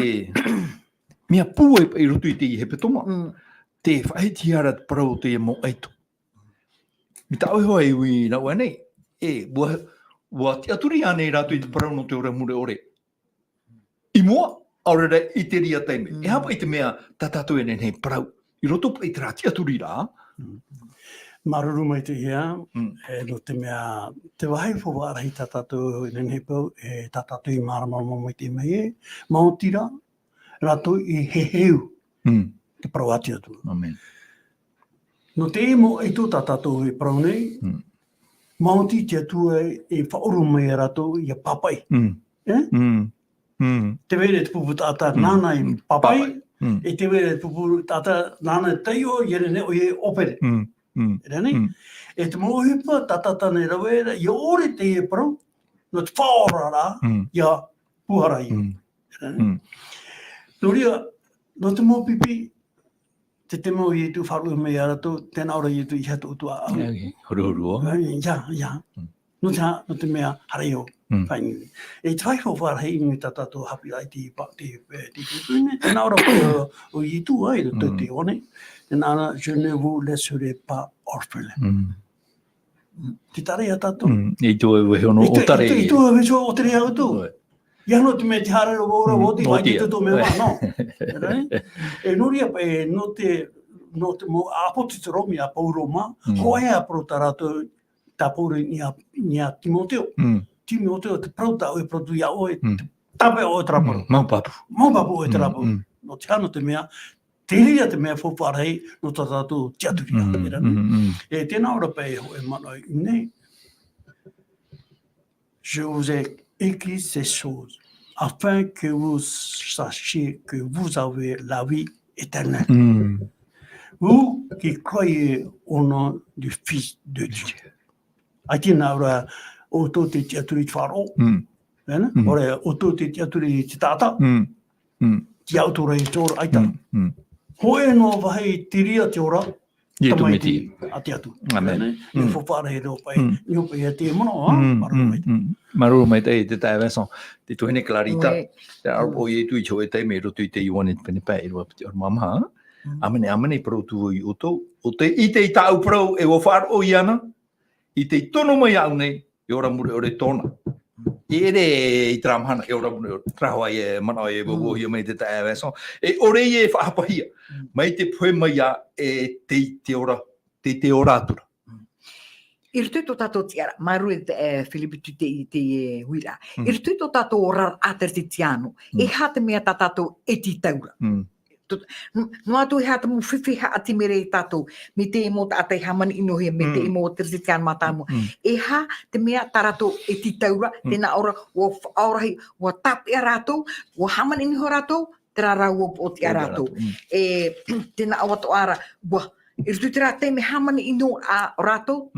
mea pūai i roto i te hepetoma, te faʻahitihia ra te parau o te mau ʻaito. Mai tā ʻoe hoʻi e ui nā ʻoe nei, e, ʻua, ʻua tiʻaturi ānei rātou i te parau nō te ora mure ʻore? I mua, ʻaore ra i te reira taime. E aha paʻi te mea tā tātou e nehenehe e parau i roto paʻi i terā tiʻaturiraʻa? Māuruuru maitaʻi ia, e, nō te mea, te vāhi faufaʻa rahi tā tātou e nehenehe e parau, e, tā tātou i māramarama maitaʻi mai ē, maoti rā, rātou i heheu te parau a te Atua. ʻĀmene. Nō te mau ʻaito tā tātou e parau nei, maoti te Atua e faʻaora mai ia rātou ʻia pāpaʻi. E? Tē vai ra te pupu taʻata nāna i pāpaʻi, e tē vai ra te pupu taʻata nāna i taiʻo, ʻia nehenehe ʻoia e ʻōpere. Rā nei? E te mau ʻohipa tā tātou nei rave ra, ʻia ʻore teie parau, nō te faʻaoraraʻa, ʻia pūhara ia. Rā nei? Nō reira, nō te mau pipi, te taime ʻo Ietu faʻaroʻo mai ia rātou, tē nā ʻō ra Ietu, ʻeiaha tō ʻoutou ʻāʻau. Ia, huru, huru, ʻo. Ia, ia. Nō te aha, nō te mea, haere iho. Fāinui. E te vāhi faufaʻa rahi i niʻa i tā tātou haʻapiʻiraʻa i te pa-, te, e, te, te, te, tē nā ʻō ra ʻo, ʻo Ietu, ā, i roto i te Ioane, tē nā ʻō ra, "Je ne vous laisserai pas orphelins." Tē taʻa ra ia tātou. I tō e vaiho nō ʻōtare. I tō, i tō e vaiho ʻōtare ia ʻoutou. Ia nō te mea tē haere ra vau ra, vau te vai te tō mea nō. E nō reira, e, nō te, nō te mau ʻāpōsetolo mai a Paulo mā, hōʻē ā parau tā rātou, tā Paulo i niʻa, niʻa Timoteo. Timoteo, te parau tā ʻoe e parau atu iā ʻoe, te tāpeʻa ʻoe terā parau. Mau pāpū. Mau pāpū ʻoe terā parau. Nō te aha, nō te mea, te reira te mea faufaʻa rahi nō tā tātou tiʻaturiraʻa, e rā nei. E tē nā ʻō ra paʻi e hōʻē manaʻo i ʻō nei. "Je vous ai écrit ces choses, afin que vous sachiez que vous avez la vie éternelle. Vous qui croyez au nom du Fils de Dieu." ʻAita nā ʻō ra, ʻoutou tē tiʻaturi i te faʻaroʻo. Ēnā? ʻAore, ʻoutou tē tiʻaturi i te taʻata. Te ʻauturu i te ora, ʻaita. Hōʻē noa vāhi te reira te ora, Ietu Metia. Tamaiti a te Atua. ʻĀmene. Ēnā? E faufaʻa rahi roa paʻi, niʻa paʻi ia te manaʻo, ā, māuruuru maitaʻi. Māuruuru maitaʻi, te taeaʻe Vincent, te tuahine Clarita, te ʻāʻau o Ietu i te hōʻē taime i roto i te Ioane pene pae e rua piti ʻahuru mā maha. ʻĀmene, ʻāmene, e parau atu vau iā ʻoutou, ʻo tē ʻite i tāʻu parau e ʻua faʻaroʻo iāna, i tei tono mai iāʻu nei, e ora mure ʻore tōna. E ʻere i terā mahana, e ora mure ʻore, terā hoʻi e manaʻo e vauvauhia mai te taeaʻe Vincent. E ʻore ia e faʻahapahia. Mai te pohe mai ā, e tei te ora, tei te ora atu ra. I roto i tō tātou tiʻaraʻa, māuruuru e te, e, Filipi, i te, i te, e, uiraʻa. I roto i tō tātou oraraʻa teretetiāno, e aha te mea tā tātou e tītau ra? Tō-, n-, noa atu e aha te mau fifi haʻatimere iā tātou, mai te mau taʻata i hāmani ʻino hia, mai te mau teretetiāno mātāmua. E aha te mea tā rātou e tītau ra, tē nā ʻō ra, ʻua faʻaora hia, ʻua tāpeʻa rātou, ʻua hāmani ʻino rātou, terā rā ʻua upoʻotiʻa rātou. E, tē nā ʻō atoʻa ra, ʻua, i roto i terā taime hāmani ʻino ā rātou,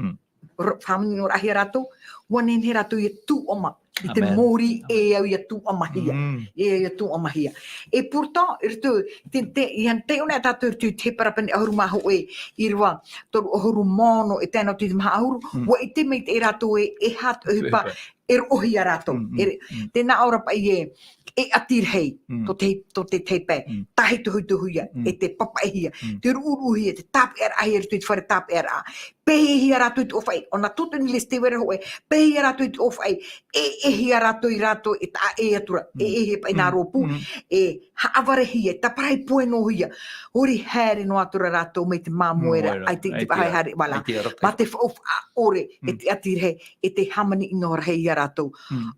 r-, hāmani ʻino rahi rātou, ʻua nehenehe rātou ʻia tuʻama i te mōrī e au ʻia tuʻamahia. E au ʻia tuʻamahia. E pourtant, i roto, te, te, ʻia taiʻo nei tātou i roto i te Hepera pene ʻahuru mā hōʻē, ʻīrava toru ʻahuru mā ono e tae noa atu i te maha ʻahuru, ʻua ʻite maitaʻi rātou e, e aha te ʻohipa e roʻohia rātou. E, tē nā ʻō ra paʻi e, e ʻati rahi, tō te, tō te tahi pae, tāhitohitohia, e te papaʻihia, te ruʻuruʻuhia, te tāpeʻaraʻahia i roto i te fare tāpeʻaraʻa. Pēhehia rātou i te ʻōfaʻi, ʻo nā tōtoni lesi te vera hōʻē, pēhehia rātou i te ʻōfaʻi, e, ʻēhia rātou i rātou, e taʻa ʻē atu ra, e, ʻēhia paʻi nā rōpū, e haʻavarehia, e taparahi pohe noa hia, huri haere noa atu ra rātou mai te māmoe ra, ʻaita i te vāhi haere ʻua lā. Mā te faufaʻa ʻore, e te ʻati rahi, e te hāmani ʻino rahi ia rātou.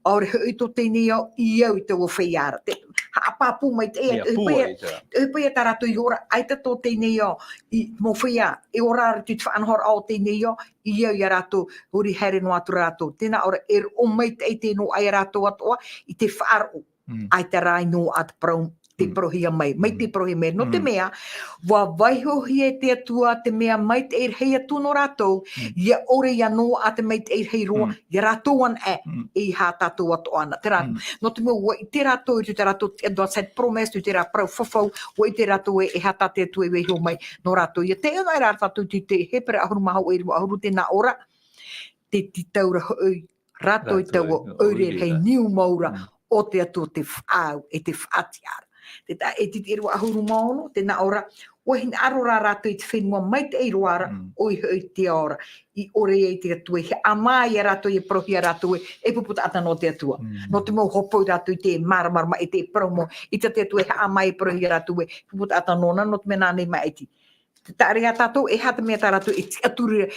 ʻAore hoʻi tō teie nei ao i au i taua feiā ra. Te, haʻapāpū maitaʻi ia, te ʻohipa ia, te ʻohipa ia tā rātou i ora, ʻaita tō teie nei ao, i mau feiā, e ora ra i te faʻanahoraʻa o teie nei ao, i au ia rātou, huri haere noa atu rātou. Tē nā ʻō ra, e roʻo maitaʻi te noaʻa ia rātou atoʻa, i te faʻaroʻo. ʻAita rā i noaʻa te parau te parauhia mai, mai te parauhia mai. Nō te mea, ʻua vaihohia e te Atua te mea maitaʻi rahi atu nō rātou, ʻia ʻore ʻia noaʻa te maitaʻi rahi roa, ʻia rātou ana ē, ʻeiaha tātou atoʻa na. Terā, nō te mea ʻua ʻite rātou, i te rātou, e, the promise, i terā parau fafau, ʻua ʻite rātou ē, ʻeiaha tā te Atua i vaiiho mai nō rātou. ʻIa taiʻo noa rā tātou i te Hepera ʻahuru mā hōʻē, ʻahuru, tē nā ʻō ra, te tītauraʻa hoʻi rātou i taua ʻoire rahi niu mau ra o te Atua, te faʻaau e te faʻatiʻaraʻa. Te taʻa ʻEtiteraʻa ʻahuru mā ono, tē nā ʻō ra, ʻua hinaʻaro rā rātou i te fenua maitaʻi roa ra, ʻoia hoʻi te ao ra, i ʻore ai te Atua, i haʻamā ia rātou, ʻia parauhia rātou ē, e pupu taʻata nō te Atua. Nō te mau hopoiʻa rātou i te māramarama, i te parau mau, i tā te Atua e haʻamā, ʻia parauhia rātou ē, e pupu taʻata nōna, nō te mea nā nei maʻiti. Te taʻa ra ia tātou, ʻeiaha te mea tā rātou e tiʻaturi ra.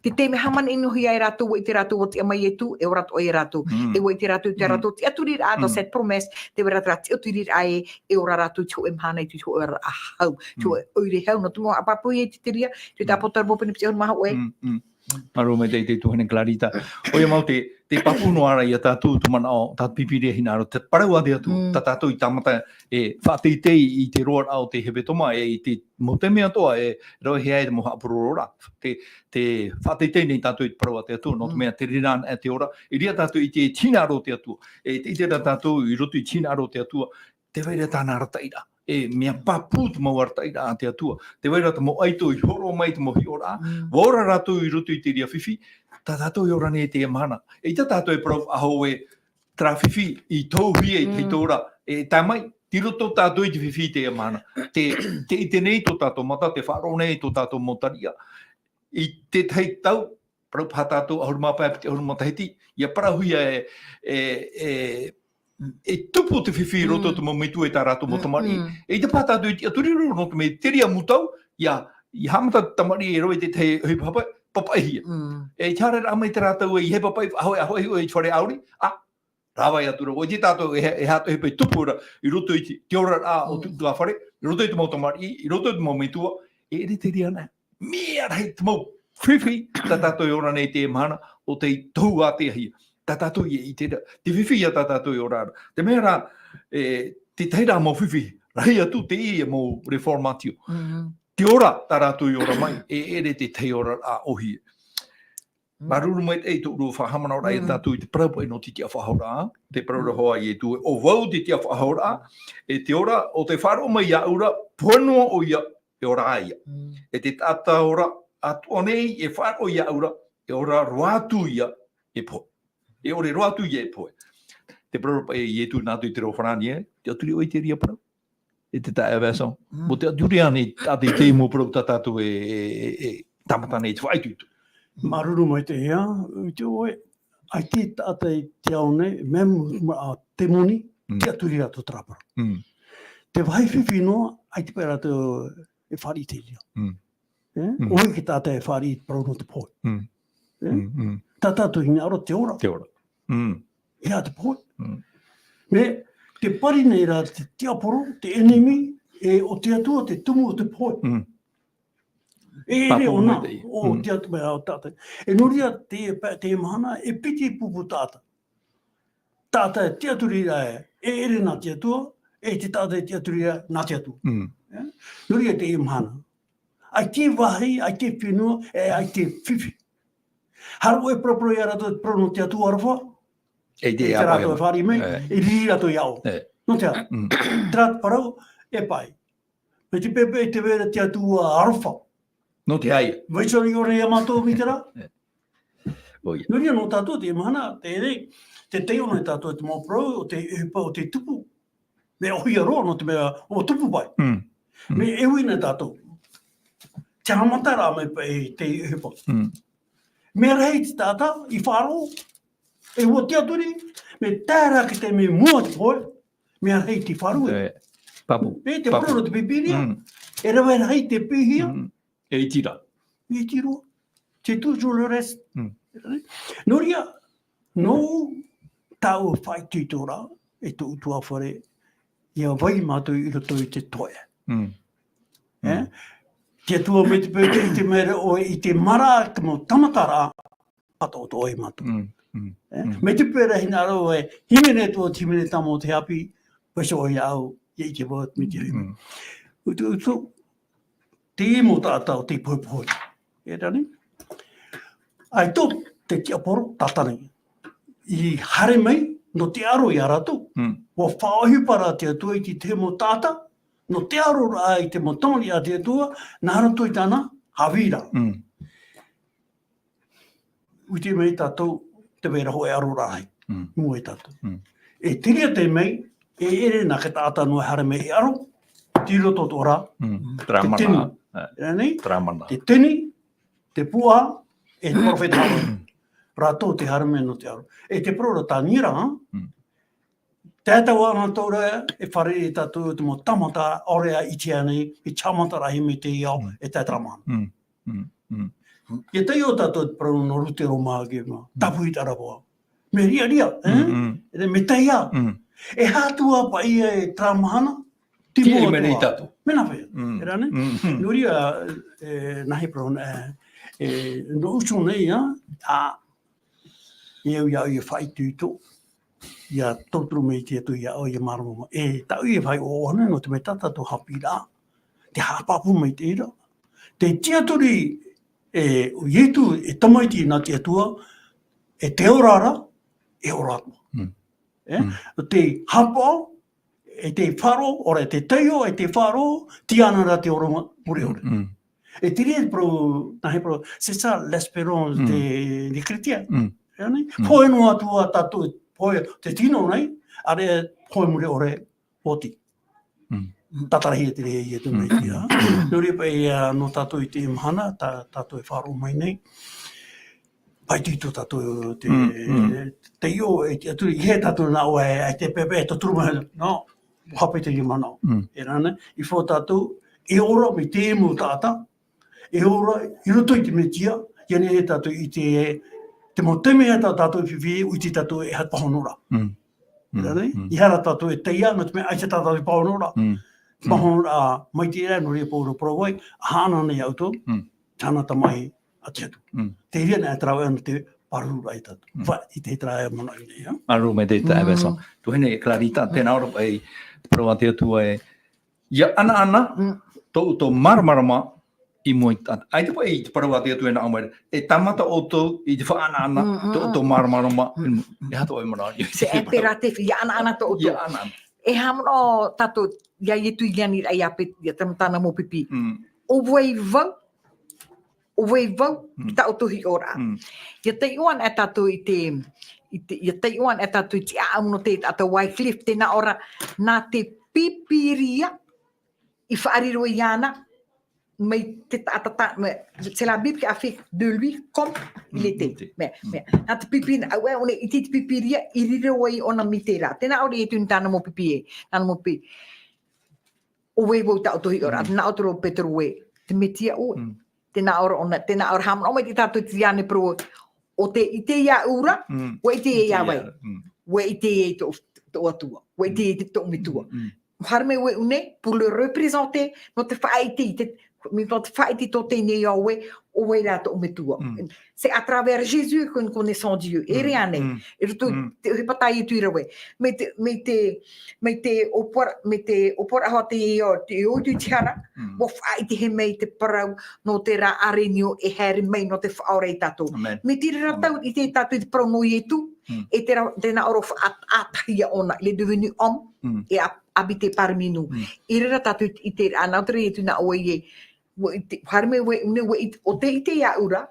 Te taime hāmani noa ai rātou, ʻua ʻite rātou ʻua tiʻa mai Ietu, e ora atoʻa ia rātou. E ʻua ʻite rātou i tā rātou tiʻaturiraʻa, the promise, tē vai ra terā tiʻaturiraʻa ē, e ora rātou i te hōʻē mahana, i te hōʻē oraraʻa hau, te hōʻē ʻoire hau, nō te mau haʻapāpū ia i te reira, te tāpōtaro mau pene piti ʻahuru mā hōʻē. Māuruuru maitaʻi te tuahine Clarita. ʻOia mau te, te pāpū noa ra ia tātou, te manaʻo, tā te Pīpīria e hinaʻaro, te parau a te Atua, tā tātou i tāmata e faʻateitei i te roaraʻa o te hepetoma, e i te mau taime atoʻa e rave hia ai te mau haʻapurororaʻa. Te, te faʻateitei nei tātou i te parau a te Atua, nō te mea te reira anaʻe te ora, i reira tātou i te hinaʻaro o te Atua. E te, i te reira tātou i roto i te hinaʻaro o te Atua, tē vai ra tāna arataʻiraʻa. E mea pāpū te mau arataʻiraʻa a te Atua. Tē vai ra te mau ʻaito i hōroʻa mai te mau hiʻoraʻa. ʻUa ora rātou i roto i te reira fifi, tā tātou e ora nei i teie mahana. E ʻaita tātou e parau faʻahou ē, terā fifi i tauhia i te hītoʻa ra, e tae mai, tei roto tātou i te fifi i teie mahana. Te, te ʻite nei tō tātou mata, te faʻaroʻo nei tō tātou mau tariʻa. I te tahi tau, parau paha tātou ʻahuru mā pae piti ʻahuru matahiti, ʻia parauhia e, e, e, e tupu te fifi i roto i te mau metua e tā rātou mau tamariʻi. E ʻaita paha tātou e tiʻaturi roa, nō te mea i te reira mau tau, ʻia, ʻia haʻamata te tamariʻi e rave i te tahi ʻohipa papaʻi, papaʻihia. E te haereraʻa mai terā tau ē, ʻeiaha e papaʻi, faʻahoʻi, faʻahoʻi, ʻoia i te fare ʻauri, ā, rāveʻa atu ra, ʻoia tātou e, e haʻatoʻa ʻohipa e tupu ra, i roto i te, te oraraʻa o te ʻutuāfare, i roto i te mau tamariʻi, i roto i te mau metua, e ʻere te reira anaʻe. Mea rahi te mau fifi, tā tātou e ora nei i teie mahana, ʻo tei tohu ātea hia. Tā tātou e ʻite ra, te fifi ia tā tātou e ora ra. Te mea rā, e, te tahi rā mau fifi, rahi atu teie mau reformatio. Te ora, tā rātou e ora mai, e ʻere te tahi ora ā ʻōhie. Māuruuru maitaʻi tō ʻoe faʻahaʻamanaʻoraʻa ia tātou i te parau paʻi nō te tiʻafaʻahoraʻa, te parau ra hoʻi a Ietu ē, ʻo vau te tiʻafaʻahoraʻa, e te ora, ʻo tē faʻaroʻo mai iāʻu ra, pohe noa ʻoia, e ora ïa. E te taʻata ora atoʻa nei e faʻaroʻo iāʻu ra, e ora roa atu ïa e pohe. E ʻore roa atu ïa e pohe. Te parau ra paʻi a Ietu nā roto i te reo Farāni ē, tiʻaturi ʻoe i te reira parau. E te taeaʻe Vincent. Mō te tiʻaturi ānei, tā te, te mau parau tā tātou e, e, e, e tāmata nei te faʻaitoito. Māuruuru maitaʻi ā, i te ʻoe, ʻaita tātou i te ao nei, mea mu-, ma-, ā, te moni, tiʻaturi rātou terā parau. Te vāhi fifi noa, ʻaita paʻi rātou e fāriʻi i te reira. E? ʻOia hoʻi tātou e fāriʻi i te parau nō te pohe. E? Tā tātou hinaʻaro te ora. Te ora. E aha te pohe? Mea, tē pari nei ra te tiaporo, te ʻenemi, e ʻo te Atua te tumu o te pohe. E ʻere ʻōna, ʻo te Atua, mea, ʻo tātou. E nō reira te, te mahana, e piti pupu taʻata. Taʻata e tiʻaturi ra ē, e ʻere nā te Atua, e te taʻata e tiʻaturi ra nā te Atua. E? Nō reira te mahana. ʻAita e vāhi, ʻaita e fenua, e ʻaita e fifi. Haere ʻoe e paraparau ia rātou te parau nō te Atua aroha. E te rātou e fāriʻi mai, e riri rātou iāʻu. Nō te aha, terā te parau, e paʻi. Mai te pepe, e te vera te Atua aroha. Nō te aha? Vai sori ora ia mātou mai terā. Nō reira nō tātou te mahana, te, te taiʻo nei tātou te mau parau, ʻo te, e pa-, ʻo te tupu. Mea ʻōhie roa, nō te mea, ʻua tupu paʻi. Mea e ui nei tātou. Te haʻamataraʻa mai paʻi te ʻohipa. Mea rahi te taʻata i faʻaroʻo, e ʻua tiʻaturi, mea tae ra ki te mea mua te pohe, mea rahi te faʻaroʻo. E, te parau nō te Pīpīria, e rave rahi te pīhia. E iti ra. E iti roa. C'est toujours le reste. Nō reira, nō tāʻu faʻaitoitoraʻa, e tō ʻutuāfare, ʻia vai mātou i roto i te toeʻa. E? Te Atua mai te peu tei te mea ra ʻoe i te maraʻa te mau tāmataraʻa, pātoʻotoʻo ai mātou. E? Mai te peu ra hinaʻaro ʻoe, hīmene atu ʻo te hīmene tāmau o te haʻapiʻi, vaiiho ʻoe iāʻu, ʻia ʻite vau atu mai te reira. Mm. Utu, utu, te mau taʻata o te pohepohe. E rā nei? ʻAita te tiaporo tātane. I haere mai, nō te aro ia rātou. Mm. ʻUa faʻaʻohipa rā te Atua i te, te mau taʻata, nō te aro rā i te mau tamariʻi a te Atua, nā roto i tāna haʻavī ra. Mm. ʻUa ʻite mai tātou, te vai ra hōʻē aro rahi. Mm. Mua ia tātou. Mm. E te reira te mea, e ʻere nā te taʻata noa e haere mai e aro, tei roto atoʻa ra, Mm. Terā te mana. tini. E. E rā nei? Terā mana. Te tini, te puaʻa, e te perofeta Hāmani. Rātou te haere mai nō te aro. E te parau ra Taniera, Mm. Te taeaʻe anaʻe ra, e fārerei tātou te mau tāmata, ʻaore ā ʻitea nei, e tāmata rahi mai te ao, Mm. e tae terā mahana. Mm. Mm. Mm. ʻIa taiʻo tātou te parau nō Rute Roma ke ma, Mm. tāpū i te ʻaravaʻa. Mea riaria, e? Mm, mm. E mea taiā. Mm. E aha atu ā paʻi e terā mahana, te Te mau mea nei atoʻa. tātou. Mea nā hea. Mm. E rā nei? Mm, mm. Nō reira, e, nā hea parau, e, e, nō utu nei, ā, ā, E au ia, ia faʻaitoito, ia tauturu mai te Atua ia ʻoe, ia mārama mai. E, tāʻu ia faʻaʻoʻohia nō te mea tā tātou haʻapiʻiraʻa, te haʻapāpū mai te reira. Te tiʻaturi, e, o Ietu, e tamaiti nā te Atua, e te ora ra, e ora atoʻa. Mm. E? Mm. Te haʻapaʻo, e te faʻaroʻo, ʻaore, te taiʻo, e te faʻaroʻo, tei iāna ra te ora mure ʻore. Mm. E te reira te parau, nā hea parau, c'est ça l'espérance Mm. des, des chrétiens. Mm. E rā nei? Mm. Pohe noa atu ā tātou, pohe te tino nei, ʻaore, pohe mure ʻore, oti. Mm. Tātarahia te reira ia te Mm. mea ia. Mm. Nō reira paʻi, ā, nō tātou i te mahana, tā, tātou e faʻaroʻo mai nei. Paʻi tō tātou te, Mm, mm. te io, e te atu, i hea tātou nā ʻoe, e te pepe, e tauturu mai, no, hape te rima nō. Mm. E rā nei, i fō tātou, e ora mai te mau taʻata, e ora, i roto i te Metia, ia nehenehe tātou i te, te mau taime ia tā tātou i fifi, ʻua ʻite tātou e aha te pāhonoraʻa. Mm. E rā nei, Mm. i hara tātou e taiā, nō te mea ʻaita tā tātou i pāhonoraʻa. Mm. Pāhonoraʻa, mai te reira, nō reira Pauro parau ai, ʻa haʻana nei ia ʻoutou, Mm. tāna tamaʻi a te Atua. Mm. Te reira nei e te rave ana te pāruru ai tātou. Mm. Faʻaʻite terā e manaʻo nei, ā? Māuruuru maitaʻi, Mm. Vincent. Tuahine Clarita, Mm. tēnā ora paʻi, te parau a te Atua e, ʻia ʻanaʻana, Mm. tō, tō māramarama, i mua i tā, ʻaita paʻi te parau a te Atua e nā ʻō mai, e tāmata ʻoutou i te faʻaʻanaʻana, Mm, mm, tō, mm. tō māramarama, Mm. e aha tō e manaʻo. C'est impératif, ʻia ʻanaʻana tō ʻoutou. ʻIa ʻanaʻana. E haʻamanaʻo tātou, ia Ietu i ani ra ia pe, ia tam-, tāna mau pipi. Mm. ʻO vai vau, ʻO vai vau, Mm. tā ʻoutou hiʻoraʻa. Mm. ʻIa taiʻo anaʻe tātou i te, i te, ʻia taiʻo anaʻe tātou i te ʻāʻau nō te taʻata Wycliffe, tē nā ʻō ra, nā te Pīpīria i faʻariro iāna, mai te taʻata, ta-, mai, c'est la Bible qui a fait de lui comme il Mm, était. mm, te- Mea, Mm. mea, nā te Pīpīria, ʻoia, ʻōna i te, te Pīpīria, i riro ai ʻōna mai terā. Tē nā ʻō ra Ietu i tāna mau pipi ē, tāna mau pi-, ʻO vai vau tā ʻoutou hiʻoraʻa, Mm. nā ʻō atu ra Petero ē, te Metia ʻoe. Mm. Tē nā ʻō ra ʻōna, tē nā ʻō ra haʻamanaʻo mai tātou i te ani parau, ʻo tē ʻite iāʻu ra, Mm. ʻua ʻite ia iā vai. Mm. ʻUa ʻite ia i tō, tō Atua, ʻua ʻite ia i tō Metua. Mm. Haere mai vau nei, pour le représenter, nō te faʻaʻite i te, nō te faʻaʻite i tō teie nei iā ʻoe, ʻo vai rā tō Metua. Mm. C'est à travers Jésus que nous connaissons Dieu. E Mm, reane, mm, e roto mm. te ʻohipa tā Ietu i rave. Mai te, mai te, mai te ʻōpuaraʻa, mai te ʻōpuaraʻa hoʻi te io, te io i te hara, Mm. ʻua faʻaʻitehia mai te parau nō terā ʻārenio e haere mai nō te faʻaora ia tātou. Amen. Mai te reira Amen. Tau i te tātou i te parau nō Ietu, Mm. e terā, tē nā ʻō ra faʻa-, ʻātahi ʻōna, il est devenu homme, Mm. et a habité parmi nous. Mm. I reira tātou i te, i te, nā ʻō atu ra Ietu nā ʻoe ē, ʻua ʻite, haere mai vau nei, ʻua ʻite, ʻo tē ʻite iāʻu ra,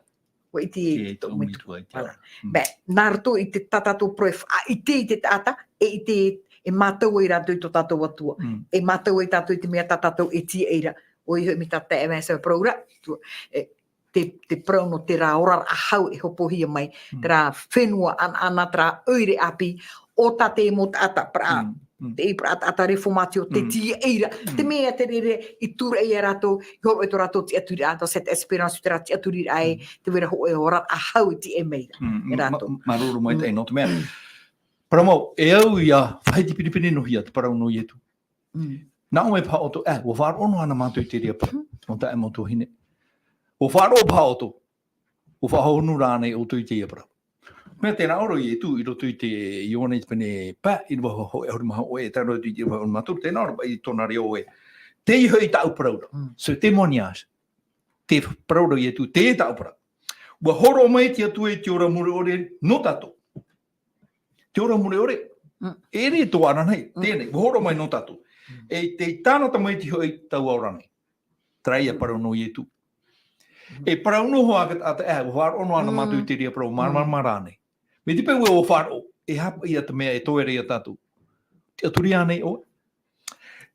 ʻua ʻite ia i tō Metua. Voilà. Mm. Beh, nā roto i te tā tātou parau e faʻaʻite i te taʻata, e ʻite, e mātau ai rātou i tō tātou Atua. Mm. E mātau ai tātou i te mea tā tātou e tīaʻi ra. ʻOia hoʻi mai tā te taeaʻe Vincent e parau ra, e, te, te parau nō terā oraraʻa hau e hopohia mai, Mm. terā fenua ʻanaʻana, terā ʻoire ʻāpī, ʻo tā te mau taʻata, parau, Mm, mm. te parau taʻata reformatio, te Mm. tīaʻi ra, te Mm. mea te reira i tūraʻi ia rātou, i hōroʻa i tō rātou tiʻaturiraʻa, tō cette espérance, terā tiʻaturiraʻa ē, Mm. te vai ra hōʻē oraraʻa hau i tīaʻi mai ra, Mm, e rātou. Ma-, māuruuru maitaʻi Mm. nō te mea. Parau mau, e au ʻia faʻaʻite pinepine noa hia te parau nō Ietu. Mm. Nā ʻō mai paha ʻoutou, e, ʻua faʻaroʻo noa na mātou i te reira parau, Mm. nō taeaʻe mau tuahine. ʻUa faʻaroʻo paha ʻoutou, ʻua faʻahonu rānei ʻoutou i teie parau. Mea tē nā ʻō ra Ietu i roto i te Ioane i te pene pae, ʻīrava hōʻē ʻahuru mā hōʻē, e tae roa atu i te ʻīrava ʻahuru mā toru, tē nā ʻō ra paʻi i tōna reo ē. Teie hoʻi tāʻu parau ra. Mm. Ce témoignage. Te parau ra Ietu, teie tāʻu parau. Ua hōroʻa mai te Atua i te ora mure ʻore nō tātou. Te ora mure ʻore. Mm. E ʻere tō ara nei, Mm. teie, ua hōroʻa mai nō tātou. Mm. E te tāna tamaiti hoʻi tau ora nei. Terā ia Mm. parau nō Ietu. Mm. E parau noa hoʻi ā te taʻata, e, ua faʻaroʻo noa ana Mm. mātou i te reira parau, Mm. māramarama rānei. Mai te peu ē ʻua faʻaroʻo, e aha paʻi ia te mea e toe ra ia tātou. Tiʻaturi ānei ʻoe?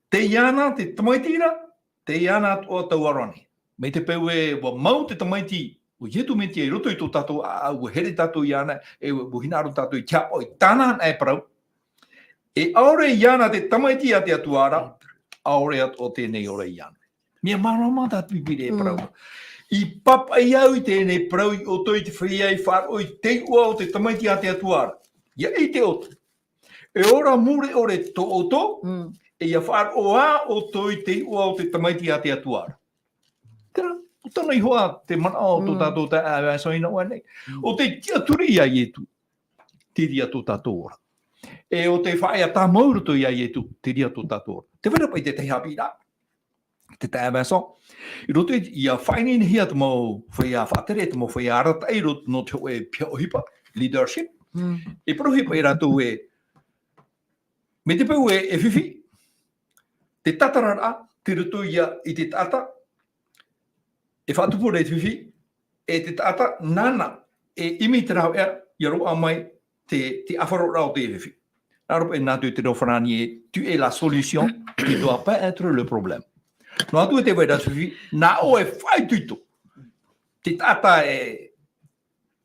Tei iāna te tamaiti ra, tei iāna atoʻa tau ora nei. Mai te peu ē ʻua mau te tamaiti, ʻo Ietu Metia i roto i tō tātou ʻāʻau, ʻua here tātou iāna, e ʻua hinaʻaro tātou i te haʻapaʻo i tāna anaʻe parau. E ʻaore iāna te tamaiti a te Atua ra, ʻaore atoʻa teie nei ora iāna. Mea māramarama tā te Pīpīria e Mm. parau. I pāpaʻi au i teie nei parau i ʻō atu i te feiā i faʻaroʻo i te iʻoa o te tamaiti a te Atua ra. ʻIa ʻite ʻoutou. E ora mure ʻore tō ʻoutou, Mm. e ʻia faʻaroʻo ā ʻoutou i te iʻoa o te tamaiti a te Atua ra. Terā, ʻo tāna iho ā te manaʻo o tō Mm. tātou taeaʻe Vincent i nā ʻō nei. Mm. ʻO te tiʻaturi iā Ietu, terā ia tō tātou ora. E ʻo te faʻaea tāmau i roto iā Ietu, terā ia tō tātou ora. Tē vai ra paʻi te tahi haʻapiʻiraʻa, te taeaʻe Vincent. I roto i, ʻia faʻaineinehia te mau feiā faʻatere, te mau feiā arataʻi, i roto nō te hōʻē piha ʻohipa, leadership. Mm. E parauhia paʻi rātou ē, mai te peu ē, e fifi, te tātararaʻa, tei roto ia i te taʻata, e faʻatupu ra i te fifi, e te taʻata, nāna, e ʻimi te rāveʻa, ʻia roaʻa mai te, te ʻāfaroraʻa o te fifi. Nā ʻō ra paʻi nā te, te reo farāni ē, tu es la solution, tu dois pas être le problème. Noa atu ē tē vai ra te fifi, nā ʻoe e faʻaitoito. Te taʻata e,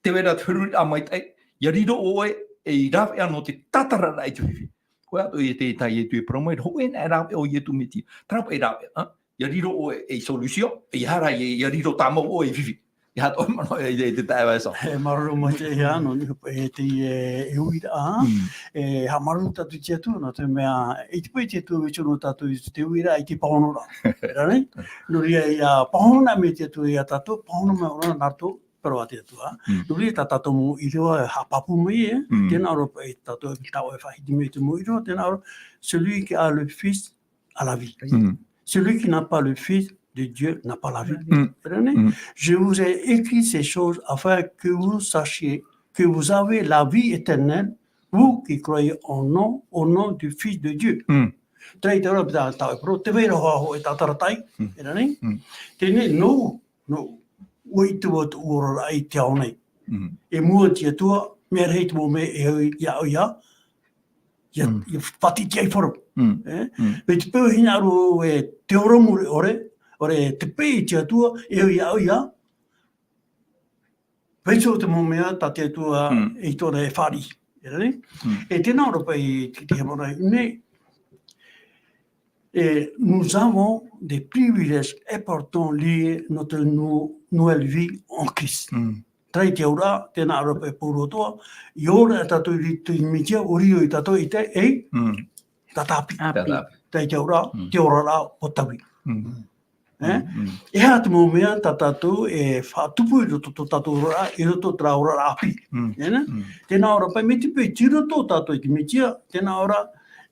tē vai ra te feruriraʻa maitaʻi, ʻia riro ʻoe ei rāveʻa nō te tātararaʻa i te fifi. Hōʻē atoʻa ia te, tā Ietu e parau mai, hōʻē anaʻe rāveʻa o Ietu Metia. Terā paʻi rāveʻa, ā? ʻIa riro ʻoe ei solution, ʻeiaha rā, ʻia, ʻia riro tāmau ʻoe ei fifi. ʻEiaha tō manaʻo e, e te taeaʻe Vincent. E māuruuru maitaʻi iā ʻoe, nō niʻa paʻi e te, e, e uiraʻa, Mm. e, haʻamāuruuru tātou i te Atua, nō te mea, e ʻite paʻi te Atua e tino tātou i te uiraʻa, i te pāhonoraʻa. Rā nei? Nō reira, ʻia pāhono mai te Atua iā tātou, pāhono mai ʻōna nā roto parau a te Atua. Mm. Nō reira, tā tātou mau ʻīrava, e haʻapāpū mai, e, Mm. tē nā ʻō ra paʻi tātou, tā ʻoe e faʻahiti mai te mau ʻīrava, tē nā ʻō ra, celui qui a le Fils a la vie. Mm. Celui qui n'a pas le Fils de Dieu n'a pas la vie. Mm. Rā nei? Mm. Je vous ai écrit ces choses afin que vous sachiez que vous avez la vie éternelle, vous qui croyez en nom, au nom du Fils de Dieu. Mm. Terā ia te auraʻa tā, tā ʻoe e parau, tē vai ra hoʻi e tātarataʻi, Mm. rā nei? Mm. Teie nei, nō, nō, ʻua ʻite vau tōʻu oraraʻa i te ao nei. Mm. E mua i te Atua, mea rahi te mau mea e au iā ʻoe ia, ia, Mm. ia faʻatiʻatiʻa i faro. Mm. E? Mm. Mai te peu e hinaʻaro e te ora mure ʻore, ʻore te peʻe i te Atua, e au iā ʻoe ia, Peiso te mau mea, tā te Atua Mm. i tōna e fāriʻi. E rā nei? Mm. E tē nā ʻō ra paʻi te, te hemorrhage nei. Et nous avons des privilèges importants liés à notre nou-, nouvelle vie en Christ. Mm. Terā ia te auraʻa, tē nā ʻō ra paʻi Pauro atoʻa, ʻia ora tātou i te Mesia, ʻua riro ia tātou i te, ei, Mm. tātāpī. Tātāpī. Tātāpī. Terā ia te auraʻa, Mm. te oraraʻa ʻo taui. Mm. E? Mm, mm. E aha te mau mea tā tātou e faʻatupu i roto tō tātou oraraʻa, i roto terā oraraʻa ʻāpī. Mm. E nā? Mm. Tē nā ʻō ra paʻi mai te peu tei roto tātou i te Mesia, tē nā ʻō ra,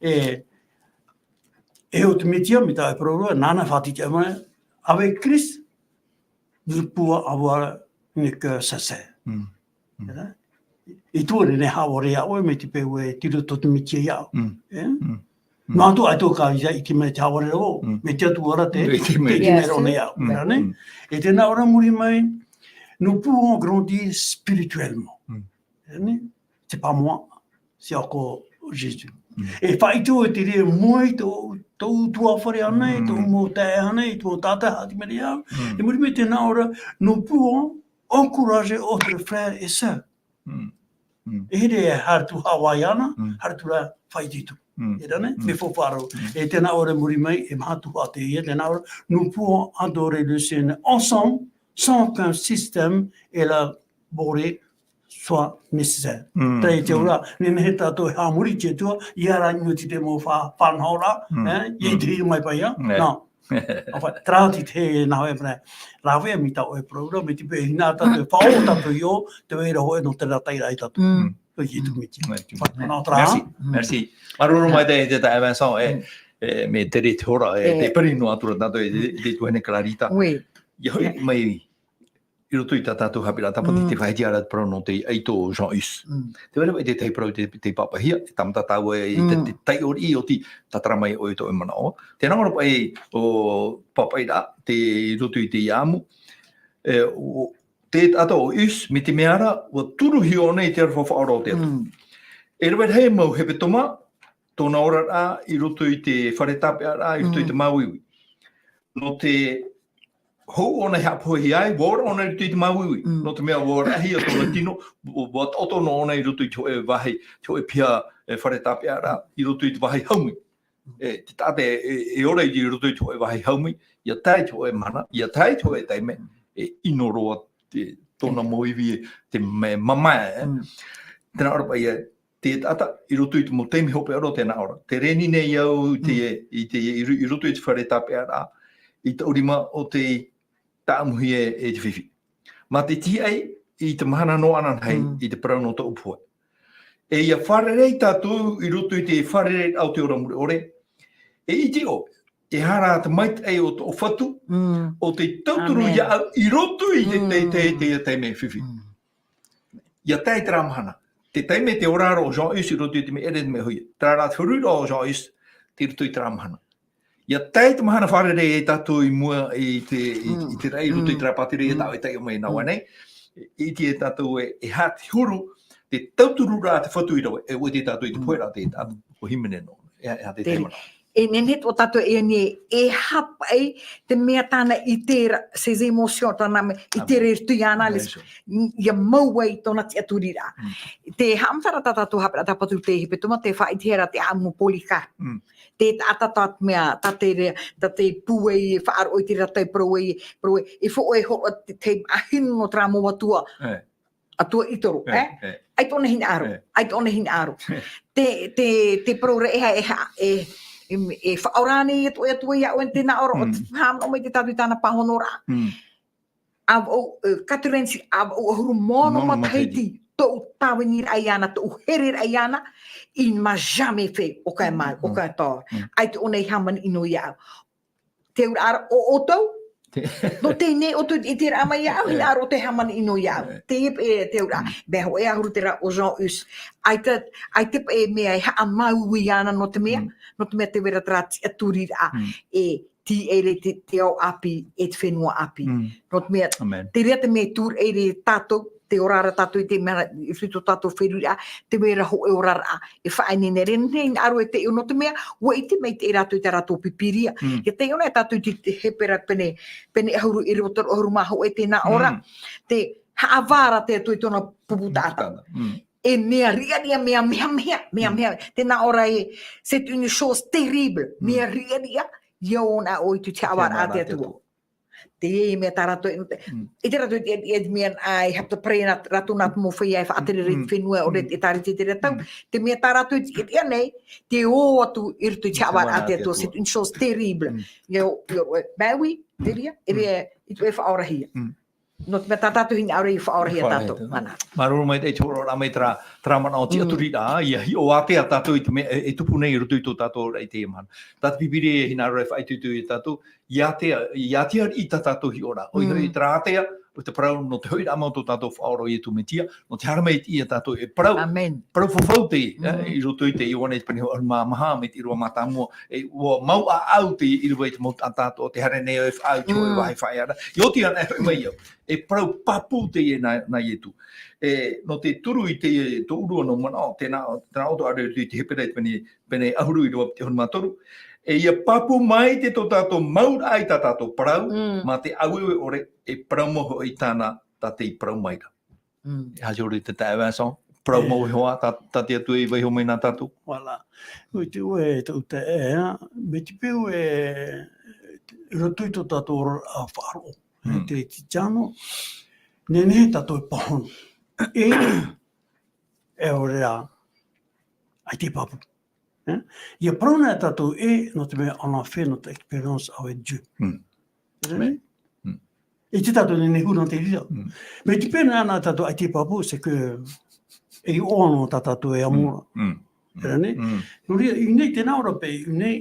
e, e ʻo te Mesia, mai tā e parau ra, nāna e faʻatiʻatiʻa mai, avec Christ, nous ne pouvons avoir une cœur sincère. Mm. Mm. E nā? E tuʻu nei haʻavare iā ʻoe, mai te peu e tei roto te Mesia iā ʻoe. Mm. E? Mm. Mm. Noa atu ā tō ka ia i te mea te haʻavare ra vau, Mm. mai te Atua ra te, Mai te te mea. Yes. Mea ra nei. Mm. E tē nā ʻō ra muri mai, nous pouvons grandir spirituellement. Mm. E nei? C'est pas moi, c'est encore Jésus. Mm. E faʻaitoito te reira mai tō, tō tuāfare ānei, Mm. tō mau taeaʻe ānei, tō tātaʻi haʻapiʻiraʻa. Mm. E muri mai tē nā ʻō ra, nous pouvons encourager autres frères et sœurs. Mm. Mm. E here e haere atu haʻavāhi ana, Mm. haere atu rā faʻaitoito. Mm. E rā nei, Mm. mea faufaʻa roa. Mm. E tē nā ʻō ra muri mai, e maha atu ā teie, tē nā ʻō ra, nous pouvons adorer le Seigneur ensemble, sans qu'un système élaboré soit nécessaire. Mm. Terā ia te Mm. auraʻa, nehenehe tātou e haʻamori i te Atua, ʻia ara i niʻa i te mau fa-, faʻanahoraʻa, Mm. e, ʻia Mm. ʻite mai paʻi, e? Yeah. Nā, Enfin, terā atu te nā hōʻē mea, rāveʻa mai tā ʻoe parau ra, mai te peu e hinaʻaro tātou e faʻaora tātou i ʻō, tē vai ra hōʻē nō terā taʻiraʻa ia tātou. Mm. Tō Ietu Metia. Mm. Enfin, nō terā. Merci, merci. Māuruuru maitaʻi e te taeaʻe Vincent, e, e, mea tere te hora, e, e, tē piri noa atu ra tātou, e, te, te tuahine Clarita. Oui. ʻIa hoʻi mai, i roto i tā tātou haʻapiʻiraʻa tāpati, mm, tē faʻaʻitehia ra te parau nō te ʻaito o Jean Huss. Mm. Tē vai ra paʻi te tahi parau tē, tē pāpaʻihia, e tāmata tāua i te, mm, te taiʻo riʻi ʻoti, tātara mai ʻoe i tō ʻoe manaʻo. Tē nā ʻō ra paʻi ʻo pāpaʻi ra, tē, i roto i te ʻāʻamu, e, ʻo, te taʻata o Huss, mai te mea ra, ʻua turuhia ʻōna i te aroha faʻaora o te Atua. Mm. E rave rahi mau hepetoma, tōna oraraʻa i roto i te fare tāpeʻaraʻa, i roto i te, mm, māuiui. Nō te hou ʻōna i haʻapohehia ai, ʻua ora ʻōna i roto i te māuiui. Mm. Nō te mea ʻua orahia tōna tino, ʻua, ʻua taʻoto noa ʻōna i roto i te hōʻē vāhi, te hōʻē piha, e, fare tāpeʻaraʻa, i roto i te vāhi haumi. E, te taʻata e, e, e ora i roto i te hōʻē vāhi haumi, ʻia tae i te hōʻē mahana, ʻia tae i te hōʻē taime, e ʻino roa te, tōna mau ivi, te mea mamae, e. Mm. Tē nā ʻō ra paʻi, e, te taʻata i roto i te mau taime hopeʻa roa, tē nā ʻō ra. Tē reni nei au i te, mm, i te, i ro-, i roto i te fare tāpeʻaraʻa, i taʻu rima ʻo tē tāʻamuhia e, e te fifi. Mā te tiaʻi i te mahana noa ananahi, mm, i te parau nō tōʻu pohe. E ʻia fārerei tātou i roto i te fārereiraʻa o te ora mure ʻore, e ʻite ʻoe, e aha rā te maitaʻi o tō Fatu, mm, ʻo tē tauturu, āmene, iāʻu i roto i te, te, te, mm, te, te taime fifi. Mm. ʻIa tae i terā mahana. Te taime tē ora ra ʻo Jean Huss i roto i te mea ʻere, te mea hoʻi. Terā rā te feruriraʻa o Jean Huss, tei roto i terā mahana. ʻIa tae te mahana fārerei e tātou i mua i te, i, mm, i te raʻi, i roto i, mm, terā pātireia, mm, tāʻu e taiʻo mai nā, mm, ʻō nei. E, ʻite tātou e, e aha te huru, te tautururaʻa a te Fatu i rave, e ʻua ʻite tātou i te, mm, poheraʻa te, a, ʻo hīmene noa. E, e aha te, te tahi manaʻo. E nehenehe tō tātou e ani e haʻapaʻo i te mea tāna i terā, ces émotions tāna mea, i terā, āmene, i roto iāna, bien sûr, ʻia mau ai tōna tiʻaturiraʻa. Mm. Te haʻamataraʻa tā tātou haʻapiʻiraʻa tāpati te hepetoma, tē faʻaʻitehia ra te ʻāʻamu Polycarpe. Mm. Te taʻata tā te mea, tā te re-, tā te pūai e faʻaroʻo i terā tau parau ē, parau ē, e fōʻē hōroʻa te, te mahino nō terā mau atua. E. Atua ʻĪtoro, e, e? E. ʻAita ʻōna hinaʻaro, e, ʻaita ʻōna hinaʻaro. Te, te, te parau ra e ha-, e ha-, e, e, e faʻaora ānei e tō ʻoe Atua iā ʻoe, tē nā ʻō ra, mm, ʻo te haʻamanaʻo mai te tātou i tāna pāhonoraʻa. Mm. ʻA vau, e, Catherine, ʻa vau ʻahuru mā ono matahiti, matahiti, tōʻu tāviniraʻa iāna, tōʻu hereraʻa iāna, il m'a jamais fait aucun mal, mm, aucun tort. Mm. ʻAita ʻōna i hāmani ʻino iāʻu. Te auraʻa ra ʻo ʻoutou, te- nō teie nei ʻoutou i ʻiteraʻa mai iāʻu, e, hinaʻaro ʻo tē hāmani ʻino iāʻu. E. Teie, e, te auraʻa. Mm. Mea hōʻē ʻahuru terā ʻo Jean Huss. ʻAita, ʻaita e mea e haʻamāuiui ana nō te mea, mm, nō te mea tē vai ra terā tiʻaturiraʻa. Mm. E tīaʻi ra te, te ao ʻāpī, e te fenua ʻāpī. Mm. Nō te mea, āmene, te reira te mea e tūraʻi ra tātou, tē ora ra tātou i te mea, i roto i tō tātou feruriraʻa, tē vai ra hōʻē oraraʻa e faʻaineine ra, e nehenehe e hinaʻaro e taiʻo nō te mea, ʻua ʻite maitaʻi rātou i tā rātou Pīpīria. Mm. ʻIa taiʻo na tātou i te, te Hepera pene, pene ʻahuru, ʻīrava toru ʻahuru mā hōʻē, tē nā ʻō ra, mm, te haʻavā ra te Atua i tōna pupu taʻata. Pupu taʻata. Mm. E mea riʻariʻa, mea mehameha, mea, mm, meha. Tē nā ʻō ra ē, c'est une chose terrible. Mm. Mea riʻariʻa, ʻia ō na ʻoe i te haʻavāraʻa a te Atua. Te mea tā rātou, mm, i te rātou, i, i, i te mea, ā, e hapa paʻi nā rātou nā te mau feiā e faʻatere ra i te, mm, fenua, ʻore, mm, e tāvini i terā tau. Mm. Te mea tā rātou i, i, i nei, tē ō atu i roto i te haʻavāraʻa a te Atua, c'est une chose terrible. Mm. Io, io, e, ben oui, te reira, e, mm, e, i te faʻaorahia. Mm. Nō te mea tā tātou hinaʻaro e faʻaorahia tātou. Faʻaorahia tātou. Māuruuru maitaʻi i te hōroʻaraʻa mai terā, terā manaʻo tiʻaturiraʻa, ʻia hiʻo ātea tātou i te mea, e, e tupu nei i roto i tō tātou ora i teie mahana. Tā te Pīpīria e hinaʻaro e faʻaitoito ia tātou, ʻia ātea, ʻia ātea riʻi tā tātou hiʻoraʻa. ʻOia hoʻi, mm, terā ātea, ʻo te parau nō te hoʻiraʻa mau tō tātou Faʻaora ʻo Ietu Metia, nō te haere mai ia tātou e parau. Āmene. Parau fafau teie, eh, mm, i roto i te Ioane te pene ʻahuru mā maha, mai te ʻīrava mātāmua, e ʻua mau ʻāʻau teie ʻīrava i te mau taʻata atoʻa, tē haere nei ʻoe e faʻaau i te hōʻē, mm, vāhi faʻaearaʻa. ʻIa oti anaʻe e hoʻi mai au. E parau pāpū teie nā, nā Ietu. E, nō te turu i te, tō ʻōrua mau manaʻo, tē nā, tē nā ʻō ra i te Hepera i te pene, pene ʻahuru ʻīrava piti ʻahuru mā toru. E ʻia pāpū maitaʻi tō tātou mauraʻa i tā tātou parau, mm, mā te ʻāueue ʻore, e parau mau hoʻi tāna tā tei parau mai ra. Mm. E aha ʻoe te taeaʻe Vincent, parau mau iho ā, tā, tā te Atua i vaiiho mai nā tātou. Voilà. ʻOia, tē ʻite ʻoe, tō te, e, mai te peu e, i roto i tō tātou oraraʻa faʻaroʻo. Mm. Te, te tiano, nehenehe tātou e pāhono. E, e ʻaore rā, ʻaita e pāpū. Hein? Ia parau na tātou e, nō te mea, on a fait notre expérience avec Dieu. Mm. Te reira nei? Mm. E te tātou nei, nei huna te rira. Mm. Me te pēnā ana tātou ai te papu, c'est que e o ano tā tātou e amo ra. Mm. Te reira nei? Mm. Nō reira, i nei, tēnā ora paʻi, i nei,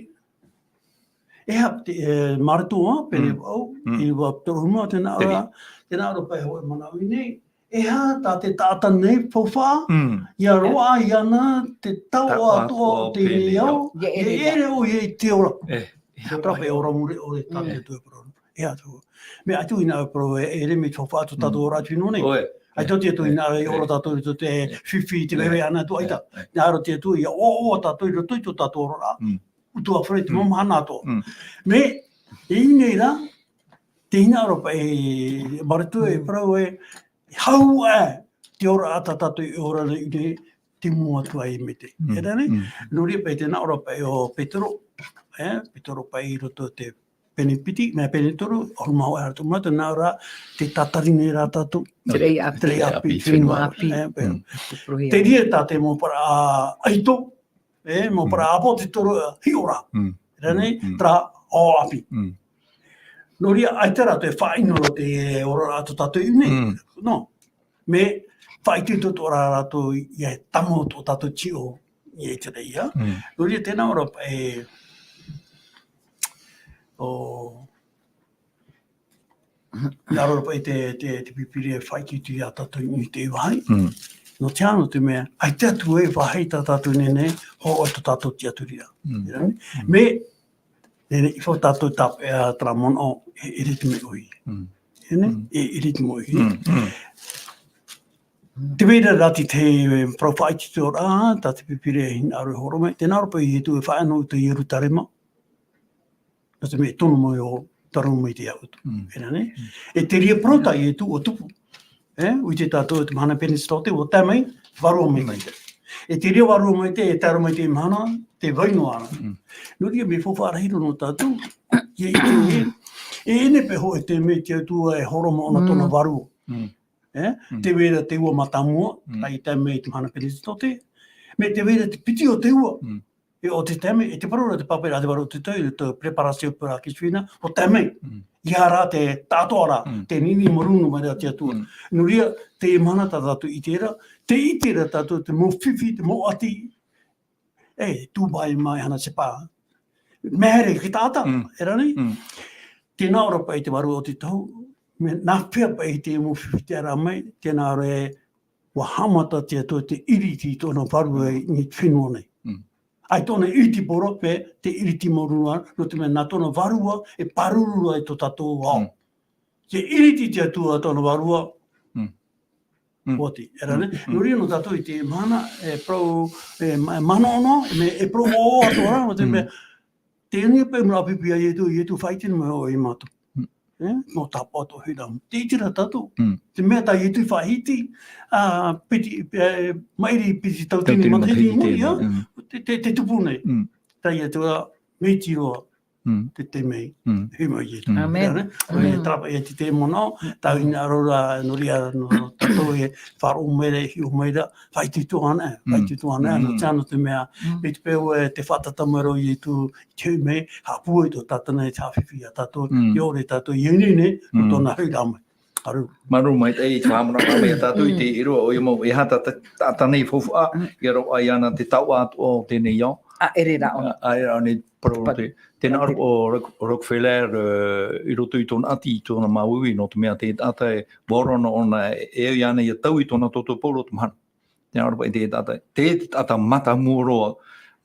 e ha, te, e, Marito, a, pēnei Mm. au, Mm. i va toro huma, tēnā Te ora, tēnā ora paʻi, hōʻē manaʻo i nei, e ha, tā te taʻata nei, faufaʻa, Mm. ia roaʻa, ia na, te taoʻa Taoʻa atoʻa o atoʻa tēnei pēnei ao, ao. Ia e ʻere ra. ʻEre ʻoia i te ora. E, e Te ora paʻi, e ora mure, ʻore tā Mm. te atu e parau. E atu. Me atu i nā parau e, ʻere me te faufaʻa tō tātou Mm. ora atu i nō nei. ʻOe. Ai tō te atu i nā e ora tātou i tō te E. fifi, te E. veve ana atu ai tā. E. Nā aro te atu ia o, o tātou i roto i tō tātou ora. Mm. Utu a whare te Mm. mau mahana atoʻa. Mm. Me, e i nei rā, te hinaʻaro paʻi, Marito e Mm. parau e, hau e, te ora a tā tātou i ora nei, nei, te mua atu ai me te. Mm. E rā nei? Mm. Nō reira paʻi tēnā ora paʻi o Petero, e, Petero paʻi i roto te pene piti, mea pene toru, ʻahuru mā hōʻē, ʻahuru mā toru, nā ora, te tātari nei rā tātou. Te reira ʻāpī. Te reira ʻāpī, Fenua ʻāpī. E, paʻi. Mm. Te porohia. Te reira tā te mau parau ʻaito, e, mau Mm. parau ʻāpōsetolo, hiʻo rā. Mm. Rā nei, Mm. Mm. terā ʻāpī. Mm. Nō reira, ʻaita rātou e faʻaʻino roa te ora a tō tātou i ʻō nei. Mm. Nō. Me faʻaitoito atoʻa rā rātou ia e tamo tō tātou tiʻo i te reira. Mm. Nō reira, tēnā ora paʻi, o, nā ora paʻi te, te, te Pīpīria e faʻaitoito ia tātou i te vāhi. Mm. Nō te aha, nō te mea, ʻaita atu e vāhi tā tātou nei nei, hōʻē tō tātou tiʻaturiraʻa. Mm. Ia, Mm. me, Nei, nei, i faʻa tātou tāpeʻa terā manaʻo, e, e ʻere te mea ʻoia. Mm. E nei, Mm. e, e ʻere te mea ʻoia. Mm, mm. Te reira rā te, te parau faʻaitoitoraʻa, tā te Pīpīria e hinaʻaro e hōroʻa mai, tēnā ora paʻi Ietu e faʻaʻino i te Ierutarema. Nō te mea e tono mai ʻo Taru mai te aʻu. Mm. E rā nei? Mm. E te reira parau tā Ietu ʻua tupu. E, ʻua ʻite tātou te mahana Penetikote, ʻua tae mai, vārua maitaʻi. Maitaʻi. E te reira vārua maitaʻi, e tae roa mai te mahana, tē vai noa ra. Mm. Nō reira, mea faufaʻa rahi roa nō tātou, ia ʻite ē, e ʻere paʻi hōʻē taime te Atua e hōroʻa mai ʻōna Mm. tōna vārua. Mm. E, Mm. tē vai ra te ua mātāmua, Mm. ʻa i tae mai te mahana Penetikote, mea tē vai ra te piti o te ua. Mm. E, ʻo te taime, e te parau ra te pāpā ra te vārua o te tau, te préparation pour la Christmas, ʻo tae mai. Mm. ʻIa rā te tātoʻa ra, Mm. te nini mārū noa mai ra te Atua. Mm. Nō reira, te mahana tā tātou i ʻite ra, tē ʻite ra tātou te mau fifi, te mau ʻati. E, tu vai mai hana sepa. Mea here ki te taʻata, Mm. e rā nei? Mm. Tēnā ora paʻi te vārua o te tau, mea nā hea paʻi te mau fifi tē ara mai, tēnā ora e ʻua haʻamata te Atua te ʻiriti i tōna vārua i te fenua nei. Mm. ʻAi tōna ʻiriti poro paʻi te ʻiriti mārū, nō te mea nā tōna vārua e pāruru ai tō tātou ao. Mm. Te ʻiriti te Atua tōna vārua, Mm. Mm. ʻua ʻati, e rā nei? Mm. Mm. Nō reira nō tātou i te mahana, e parau, e ma-, manaʻo noa, me, e parau ʻoaʻoa atoʻa ra, nō te Mm. mea, Teie nei paʻi mau ʻāpīpī a Ietu, Ietu faʻaʻite mai ʻoe ia mātou. Mm. E, nō tāpaʻo tō Hiramu. Tē ʻite ra tātou. Mm. Te mea tā Ietu i faʻahiti, ā, piti, e, maʻiri piti tautini Tautini matahiti matahiti i muri, tēnei, ā, mm. te, te, te tupu nei. Mm. Tā Ietu ā, mai te roa, Mm. te, te mea, Mm. e mai Ietu. Mm. ʻĀmene. Ā, e Mm. tāpaʻo ia te, te manaʻo, tā Mm. hinaʻaro ra, nō reira, nō tātou e faʻaroʻo mai ra, e hiʻo mai ra, faʻaitoito ana, Mm. faʻaitoito ana, nō Mm. te, nō te mea, Mm. mai te peu e te faʻatata mai ra ʻo Ietu, te mea, haʻapūai tō Tātana e te haʻafifi ia tātou, Mm. ʻia ʻore tātou, ʻia ineine, Mm. tōna haʻamanaʻo mai. Māuruuru. Māuruuru maitaʻi, e faʻamanaʻo mai ia tātou i Mm. te ʻīrava, ʻoia mau, e aha tā, tā, taʻata nei faufaʻa, Mm. ʻia roaʻa iāna te taoʻa atoʻa o teie nei ao. ʻA ʻere ra ʻōna. ʻA, ʻa ʻere ra ʻōna, parau Pat-, te, tēnā pat-, ʻō Rock-, Rockefeller, e, i roto i tōna ʻati, i tōna māuiui, nō te mea te taʻata e, ʻua ora noa ʻōna, e, e au iāna ʻia taui tōna toto pau roto mahana. Tēnā ʻōna paʻi te taʻata, te, te taʻata mātāmua roa,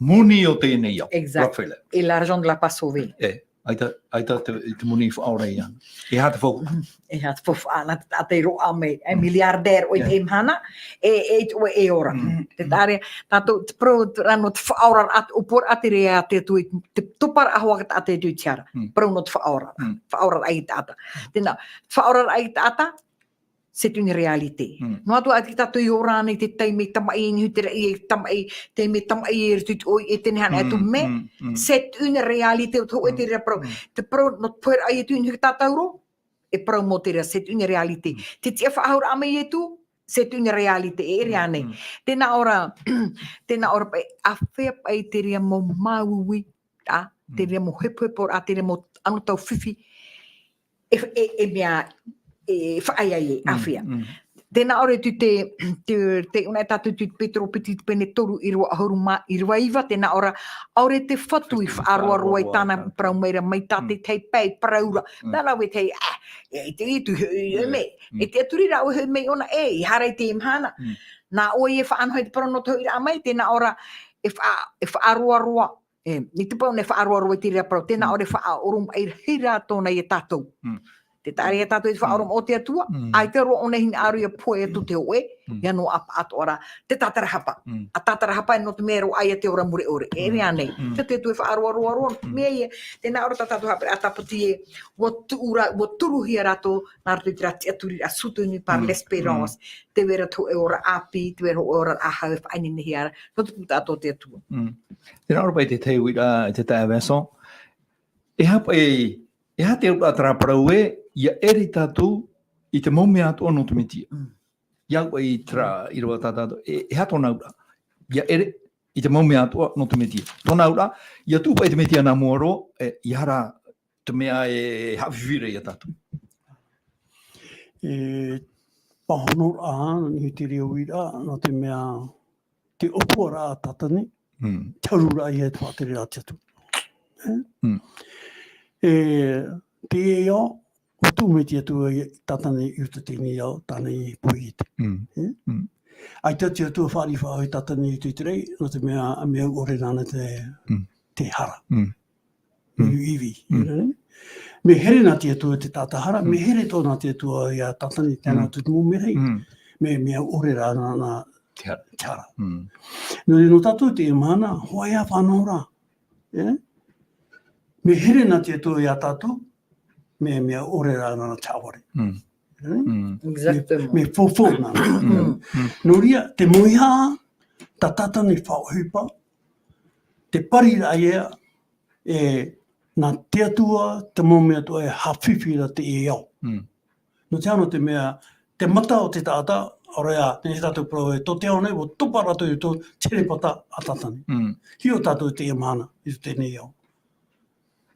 moni o teie nei ao, Exact. Rockefeller. Et l'argent de la pas sauvé. E, ʻaita, ʻaita te, te moni i faʻaora iāna. E aha te faufaʻa? Mhm. E aha te faufaʻa, nā te taʻata i roaʻa mai, e, Mm. milliardaire ʻoe Yeah. teie mahana, e, e, e, e ora. Mm. Te tare, tātou, te parau, te rā nō te faʻaoraraʻa, ʻo pō ra te reira te Atua, te toparaʻa hoʻi a te Atua i te hara. Mm. Parau nō te faʻaoraraʻa. Mm. Faʻaoraraʻa i te taʻata. Tēnā, faʻaoraraʻa i te taʻata, c'est une réalité. Mm. Noa atu ā tātou i ora nei te taime tamaʻi, i niʻa i te raʻi e tamaʻi, taime tamaʻi e riro ʻoe, e teie nei atu Mm, mea, mm, mm. c'est une réalité, ʻo te hōʻē Mm. te reira parau. Mm. Te parau, nō te pohe ra ʻo Ietu i niʻa i tātou roa, e parau mau te reira, c'est une réalité. Mm. Te tiʻa faʻahou ra mai Ietu, C'est une réalité, e ʻere ānei. Tēnā ʻō ra, tēnā ʻō ra paʻi, āfea paʻi te reira mau māuiui, ā, te reira mau hepohepo, ā, te reira mau anotau fifi, e, e, e mea, e faʻaea ai, āfea. Tēnā ʻō ra tū te, te, te ʻōna e tātou tū Petero piti te pene toru ʻīrava ʻahuru mā, ʻīrava iva, tēnā ʻō ra, ʻaore te Fatu i faʻaroaroa i tāna parau mai ra, mai tā te tahi pae i parau ra, nā rāua e tahi, ā, e, te, e, tu, e, e, me, e te aturi rāua e hoʻi mai ʻōna, e, i hara i te mahana. Nā ʻoe e faʻanaho i te parau nō te hoʻiraʻa mai, tēnā ʻō ra, e faʻa-, e faʻaroaroa, e, i te parau nei faʻaroaroa i te reira parau, tēnā ʻō ra e faʻaʻoromaʻi ra tōna ia tātou. Te taʻa ra ia tātou i te faʻaʻoromaʻi o te Atua, ʻaita roa ʻōna e hinaʻaro ia pohe atu te hōʻē, ia noa ʻāpaʻa atoʻa ra, te tātarahapa. ʻA tātarahapa e nō te mea e roaʻa ia te ora mure ʻore. E ʻere ānei. Te, te Atua e faʻaroaroa roa, nō te mea ia, tēnā ʻō ra tā tātou haʻapiʻiraʻa tāpati ē, ʻua tuʻu ra, ʻua turuhia rātou, nā roto i terā tiʻaturiraʻa soutenu par l'espérance, te vai ra te hōʻē ora ʻāpī, te vai ra te hōʻē ora hau e faʻaineinehia ra, nō te pūtaʻa tō te Atua. Tēnā ʻō ra paʻi te tahi uiraʻa, e te taeaʻe Vincent. E aha paʻi, e aha te auraʻa terā parau ē, ia ʻere tātou i te mau mea atoʻa nō te Mesia. Ia au paʻi terā ʻīrava tā tātou, e, e aha tōna auraʻa? Ia ʻere i te mau mea atoʻa nō te Mesia. Tōna auraʻa, ia tuʻu paʻi te Mesia nā mua roa, e, ia hara te mea e haʻafifi ra ia tātou. E pāhonoraʻa, nō te reira uiraʻa, nō te mea te ʻōpuaraʻa a Tātani, te hururaʻa ia e te faʻatereraʻa a te Atua. E, te ao, ʻua tuʻu mai te Atua ia Tātani i roto i teie nei ao, tāna i poiete. E? ʻAita te Atua fāriʻi faʻahou ia Tātani i roto i te raʻi, nō te mea, mea ʻore nāna te, te hara. Te ivi, e? Mea here nā te Atua te taʻata hara, mea here atoʻa nā te Atua ia Tātani, tae noa atu te mau merahi, mea, mea ʻore rā nā, nā te hara. Nō reira nō tātou i teie mahana, hōʻē ā faʻanahoraʻa, e? Mea here nā te Atua ia tātou, mea, mea ʻore rā nāna te haʻavare. Exactement. Mea, mea faufaʻa nāna. Nō reira, te mauihaʻa, tā Tātani faʻaʻohipa, te pariraʻa ia, e, nā te Atua, te mau mea atoʻa e haʻafifi ra teie ao. Nō te aha, nō te mea, te mata o te taʻata, ʻaore rā, nehenehe tātou e parau ē, tō te ao nei, ʻua topa rātou i tō te herepata a Tātani. Hiʻo tātou i teie mahana, i teie nei ao.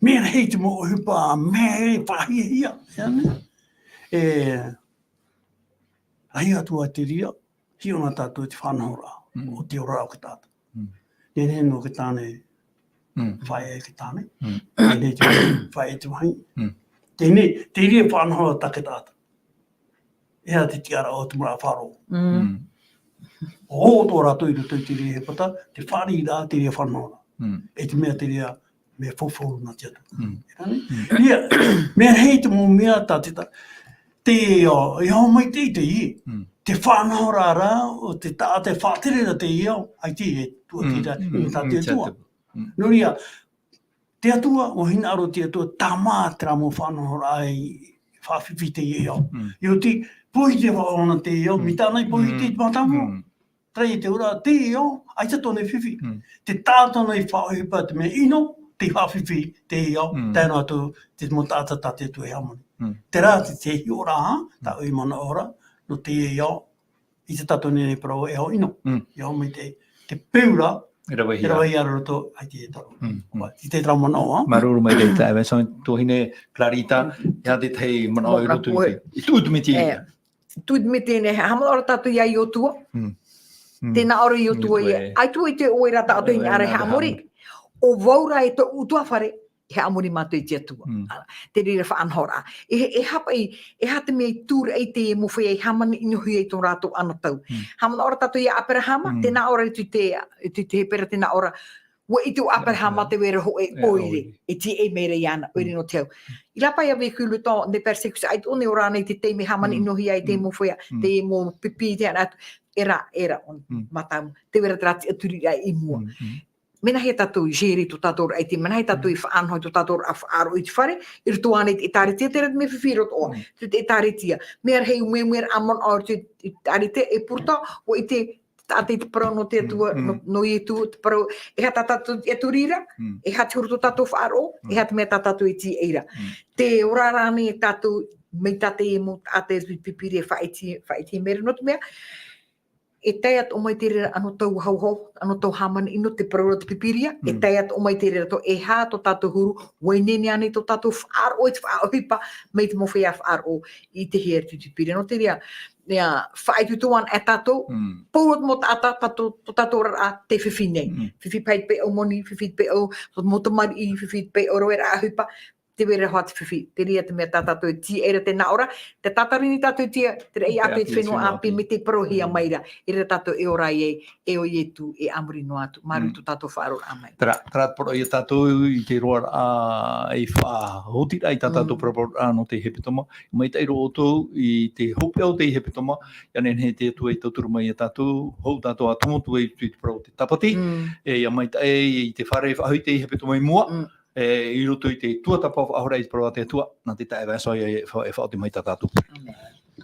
Mea rahi te mau ʻohipa, mea rahi faʻahiahia, e ānei? E, rahi atu ā te reira, hiʻo na tātou i te faʻanahoraʻa, o te oraraʻa o te taʻata. Nehenehe noa te tāne, faʻaea te tāne, nehenehe te faʻaea te vahine. Teie nei, te reira e faʻanahoraʻa tā te taʻata. E aha te tiʻaraʻa o te mau faʻaroʻo. ʻO tō rātou i roto i te reira herepata, te fāriʻiraʻa, te reira faʻanahoraʻa. E te mea te reira, mea faufaʻa nā te Atua. Ia, mea rahi te mau mea tā te ta-, te, ā, e ao mai te, te, te faʻanahoraʻa rā, o te taʻata e faʻatere ra teie ao, ʻaita e tuatāpapa, i tā te Atua. Nō reira, te Atua, ʻua hinaʻaro te Atua, tāmā terā mau faʻanahoraʻa i faʻafifi teie ao. ʻIa oti, poiete faʻahou ana teie ao, mai tāna i poiete i te mātāmua. Terā ia te auraʻa, teie ao, ʻaita tōna e fifi. Te taʻata nei faʻaʻohipa te mea ʻino, tei faʻafifi teie ao, tae noa atu te mau taʻata tā te Atua e hāmani. Terā te, te hiʻoraʻa, tāʻu i manaʻo ra, nō teie ao, i te taʻata nei e parau e ao ʻino. E ao mai te, te peu ra, e rave rahi ra roto, ʻaita e taro. I te terā manaʻo, ā? Māuruuru maitaʻi, e, so, tuahine Clarita, e aha te tahi manaʻo i roto i te, i tū te miti. E, tū te miti nei, e haʻamanaʻo ra tātou ia Iosua. Tēnā ʻō ra Iosua, ʻaita ʻoe i te ʻoe ra tātou i niʻa ra e haʻamori. ʻO vau rā e tōʻu ʻutuāfare, e haʻamori mātou i te Atua. Ā, te reira faʻanahoraʻa. E, e aha paʻi, e aha te mea i tūraʻi i te mau feiā i hāmani ʻinohia i tō rātou anotau. Haʻamanaʻo ra tātou ia Aperahama, tēnā ʻō ra i te, i te, te Hepera tēnā ʻō ra, ʻua ʻite ʻo Aperahama te vai ra hōʻē ʻoire, e tīaʻi mai ra iāna, ʻoire nō te hau. Il a pas vécu le temps des persécutions, ʻaita ʻōna i ora nei i te taime hāmani ʻinohia ai te mau feiā, te mau pipi, te ana atu, e rā, e rā, ʻōna, mātāmua, te vai ra terā tiʻaturiraʻa i mua. Mea nāhea tātou i gérer tō tātou ra ʻaita, mea nāhea tātou i faʻanaho i tō tātou ra faʻaroʻo i te fare, i roto ānei i te ʻĒtārētia, terā te mea fifi i roto ʻoe, te, te ʻĒtārētia. Mea rahi, mea, mea ra ʻamon ʻo te ʻĒtārētia, e pourtant, ʻua ʻite te taʻata i te parau nō te Atua, nō, nō Ietu, te parau, e aha tā tātou tiʻaturi ra, e aha te huru tō tātou faʻaroʻo, e aha te mea tā tātou e tīaʻi ra. Te oraraʻa nei tātou, Mai tā te mau taʻata e pipiria e faʻaiti, faʻaiti mai ra, nō te mea, e tae atoʻa mai te reira anō tau hauhau, anō tau hāmani, ʻino te parau ra te pipiria, e tae atoʻa mai te reira tō, e aha tō tātou huru, ʻua ineine ānei tō tātou faʻaroʻo i te faʻaʻohipa, mai te mau feiā faʻaroʻo i te hia te pipiria. Nō te reira, ia, faʻaitoito ana e tātou, pauroa te mau taʻata, tātou, tō tātou oraraʻa, te fifi nei. Fifi paʻi te peʻau moni, fifi te peʻau, tō te mau tamariʻi, fifi te peʻau rave ra ʻohipa, te vai ra hoʻi te fifi, te reira te mea tā tātou e tīaʻi ra tēnā ora, te tātari nei tātou e tīaʻi, te raʻi ʻāpī, te fenua ʻāpī, mai te parauhia mai ra, e reira tātou e ora ai, e ʻo Ietu, e a muri noa atu, māuruuru tō tātou faʻaroʻoraʻa mai. Terā, terā te parau ia tātou i te roaraʻa, i faʻahotiraʻa i tā tātou paraparauraʻa nō te hepetoma, maitaʻi roa ʻoutou i te hopeʻa o te hepetoma, ʻia nehenehe te Atua e tauturu mai ia tātou, hou tātou ʻa tomo atu ai i te parau o te tāpati, e, ʻia maitaʻi i te fare faʻahou i te hepetoma i mua, e, i roto i te tuatāpapa faʻahou ra i te parau a te Atua, nā te taeaʻe Vincent e, e, e faʻaoti mai tā tātou.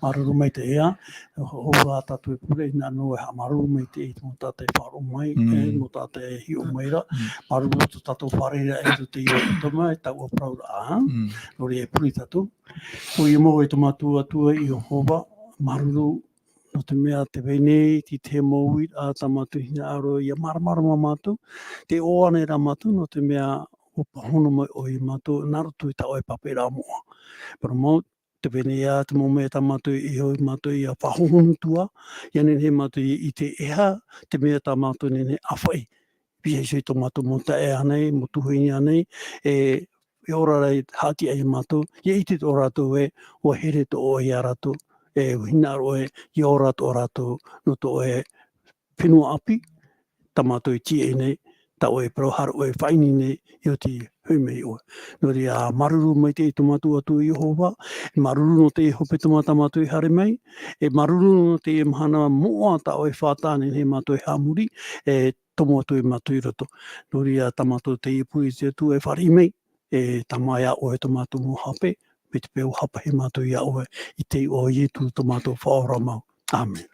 Māuruuru maitaʻi ā, hou ā tātou e pure, nā ʻō e haʻamāuruuru maitaʻi i te mau taʻata e faʻaroʻo mai, e, mau taʻata e hiʻo mai ra. Māuruuru tō tātou fārereiraʻa i roto i te hepetoma, e taua parauraʻa, nō reira e pure tātou. ʻOia mau e tō mātou Atua Iehova, māuruuru, nō te mea te vai nei, i te mau uiraʻa tā mātou hinaʻaro, ʻia māramarama mātou, tē ʻoaʻoa nei rā mātou, nō te mea ʻua pāhono mai ʻoe ia mātou, nā roto i tā ʻoe pāpaʻiraʻa moʻa. Parau mau, te vai nei ā te mau mea tā mātou e iho ia mātou ʻia faʻahohonu atu ā, ʻia nehenehe mātou ʻia ʻite e aha te mea tā mātou e nehenehe e ʻāfaʻi. Pihaʻi iho i tō mātou mau taeaʻe ānei, mau tuahine ānei, e, e ora ra e haʻatiʻa ia mātou, ʻia ʻite atoʻa rātou ē, ʻua here atoʻa ʻoe ia rātou, e, ʻua hinaʻaro ʻoe, ʻia ora atoʻa rātou, nō tō ʻoe fenua ʻāpī, tā mātou e tīaʻi nei, tā ʻoe e parau, haere ʻoe e faʻaineine nei, ʻia oti hoʻi mai ʻoe. Nō reira, māuruuru maitaʻi tō mātou Atua Iehova, māuruuru nō te hepetoma tā mātou e haere mai, e māuruuru nō te mahana moʻa tā ʻoe e fātata nei, e nehenehe mātou e haʻamori, e tomo atu ia mātou i roto. Nō reira, tā mātou teie pure i te Atua e fāriʻi mai, e tāmā ia ʻoe tō mātou mau hape, mai te peu e haʻapaʻo mātou ia ʻoe, i te iʻoa o Ietu tō mātou Faʻaora mau. ʻĀmene.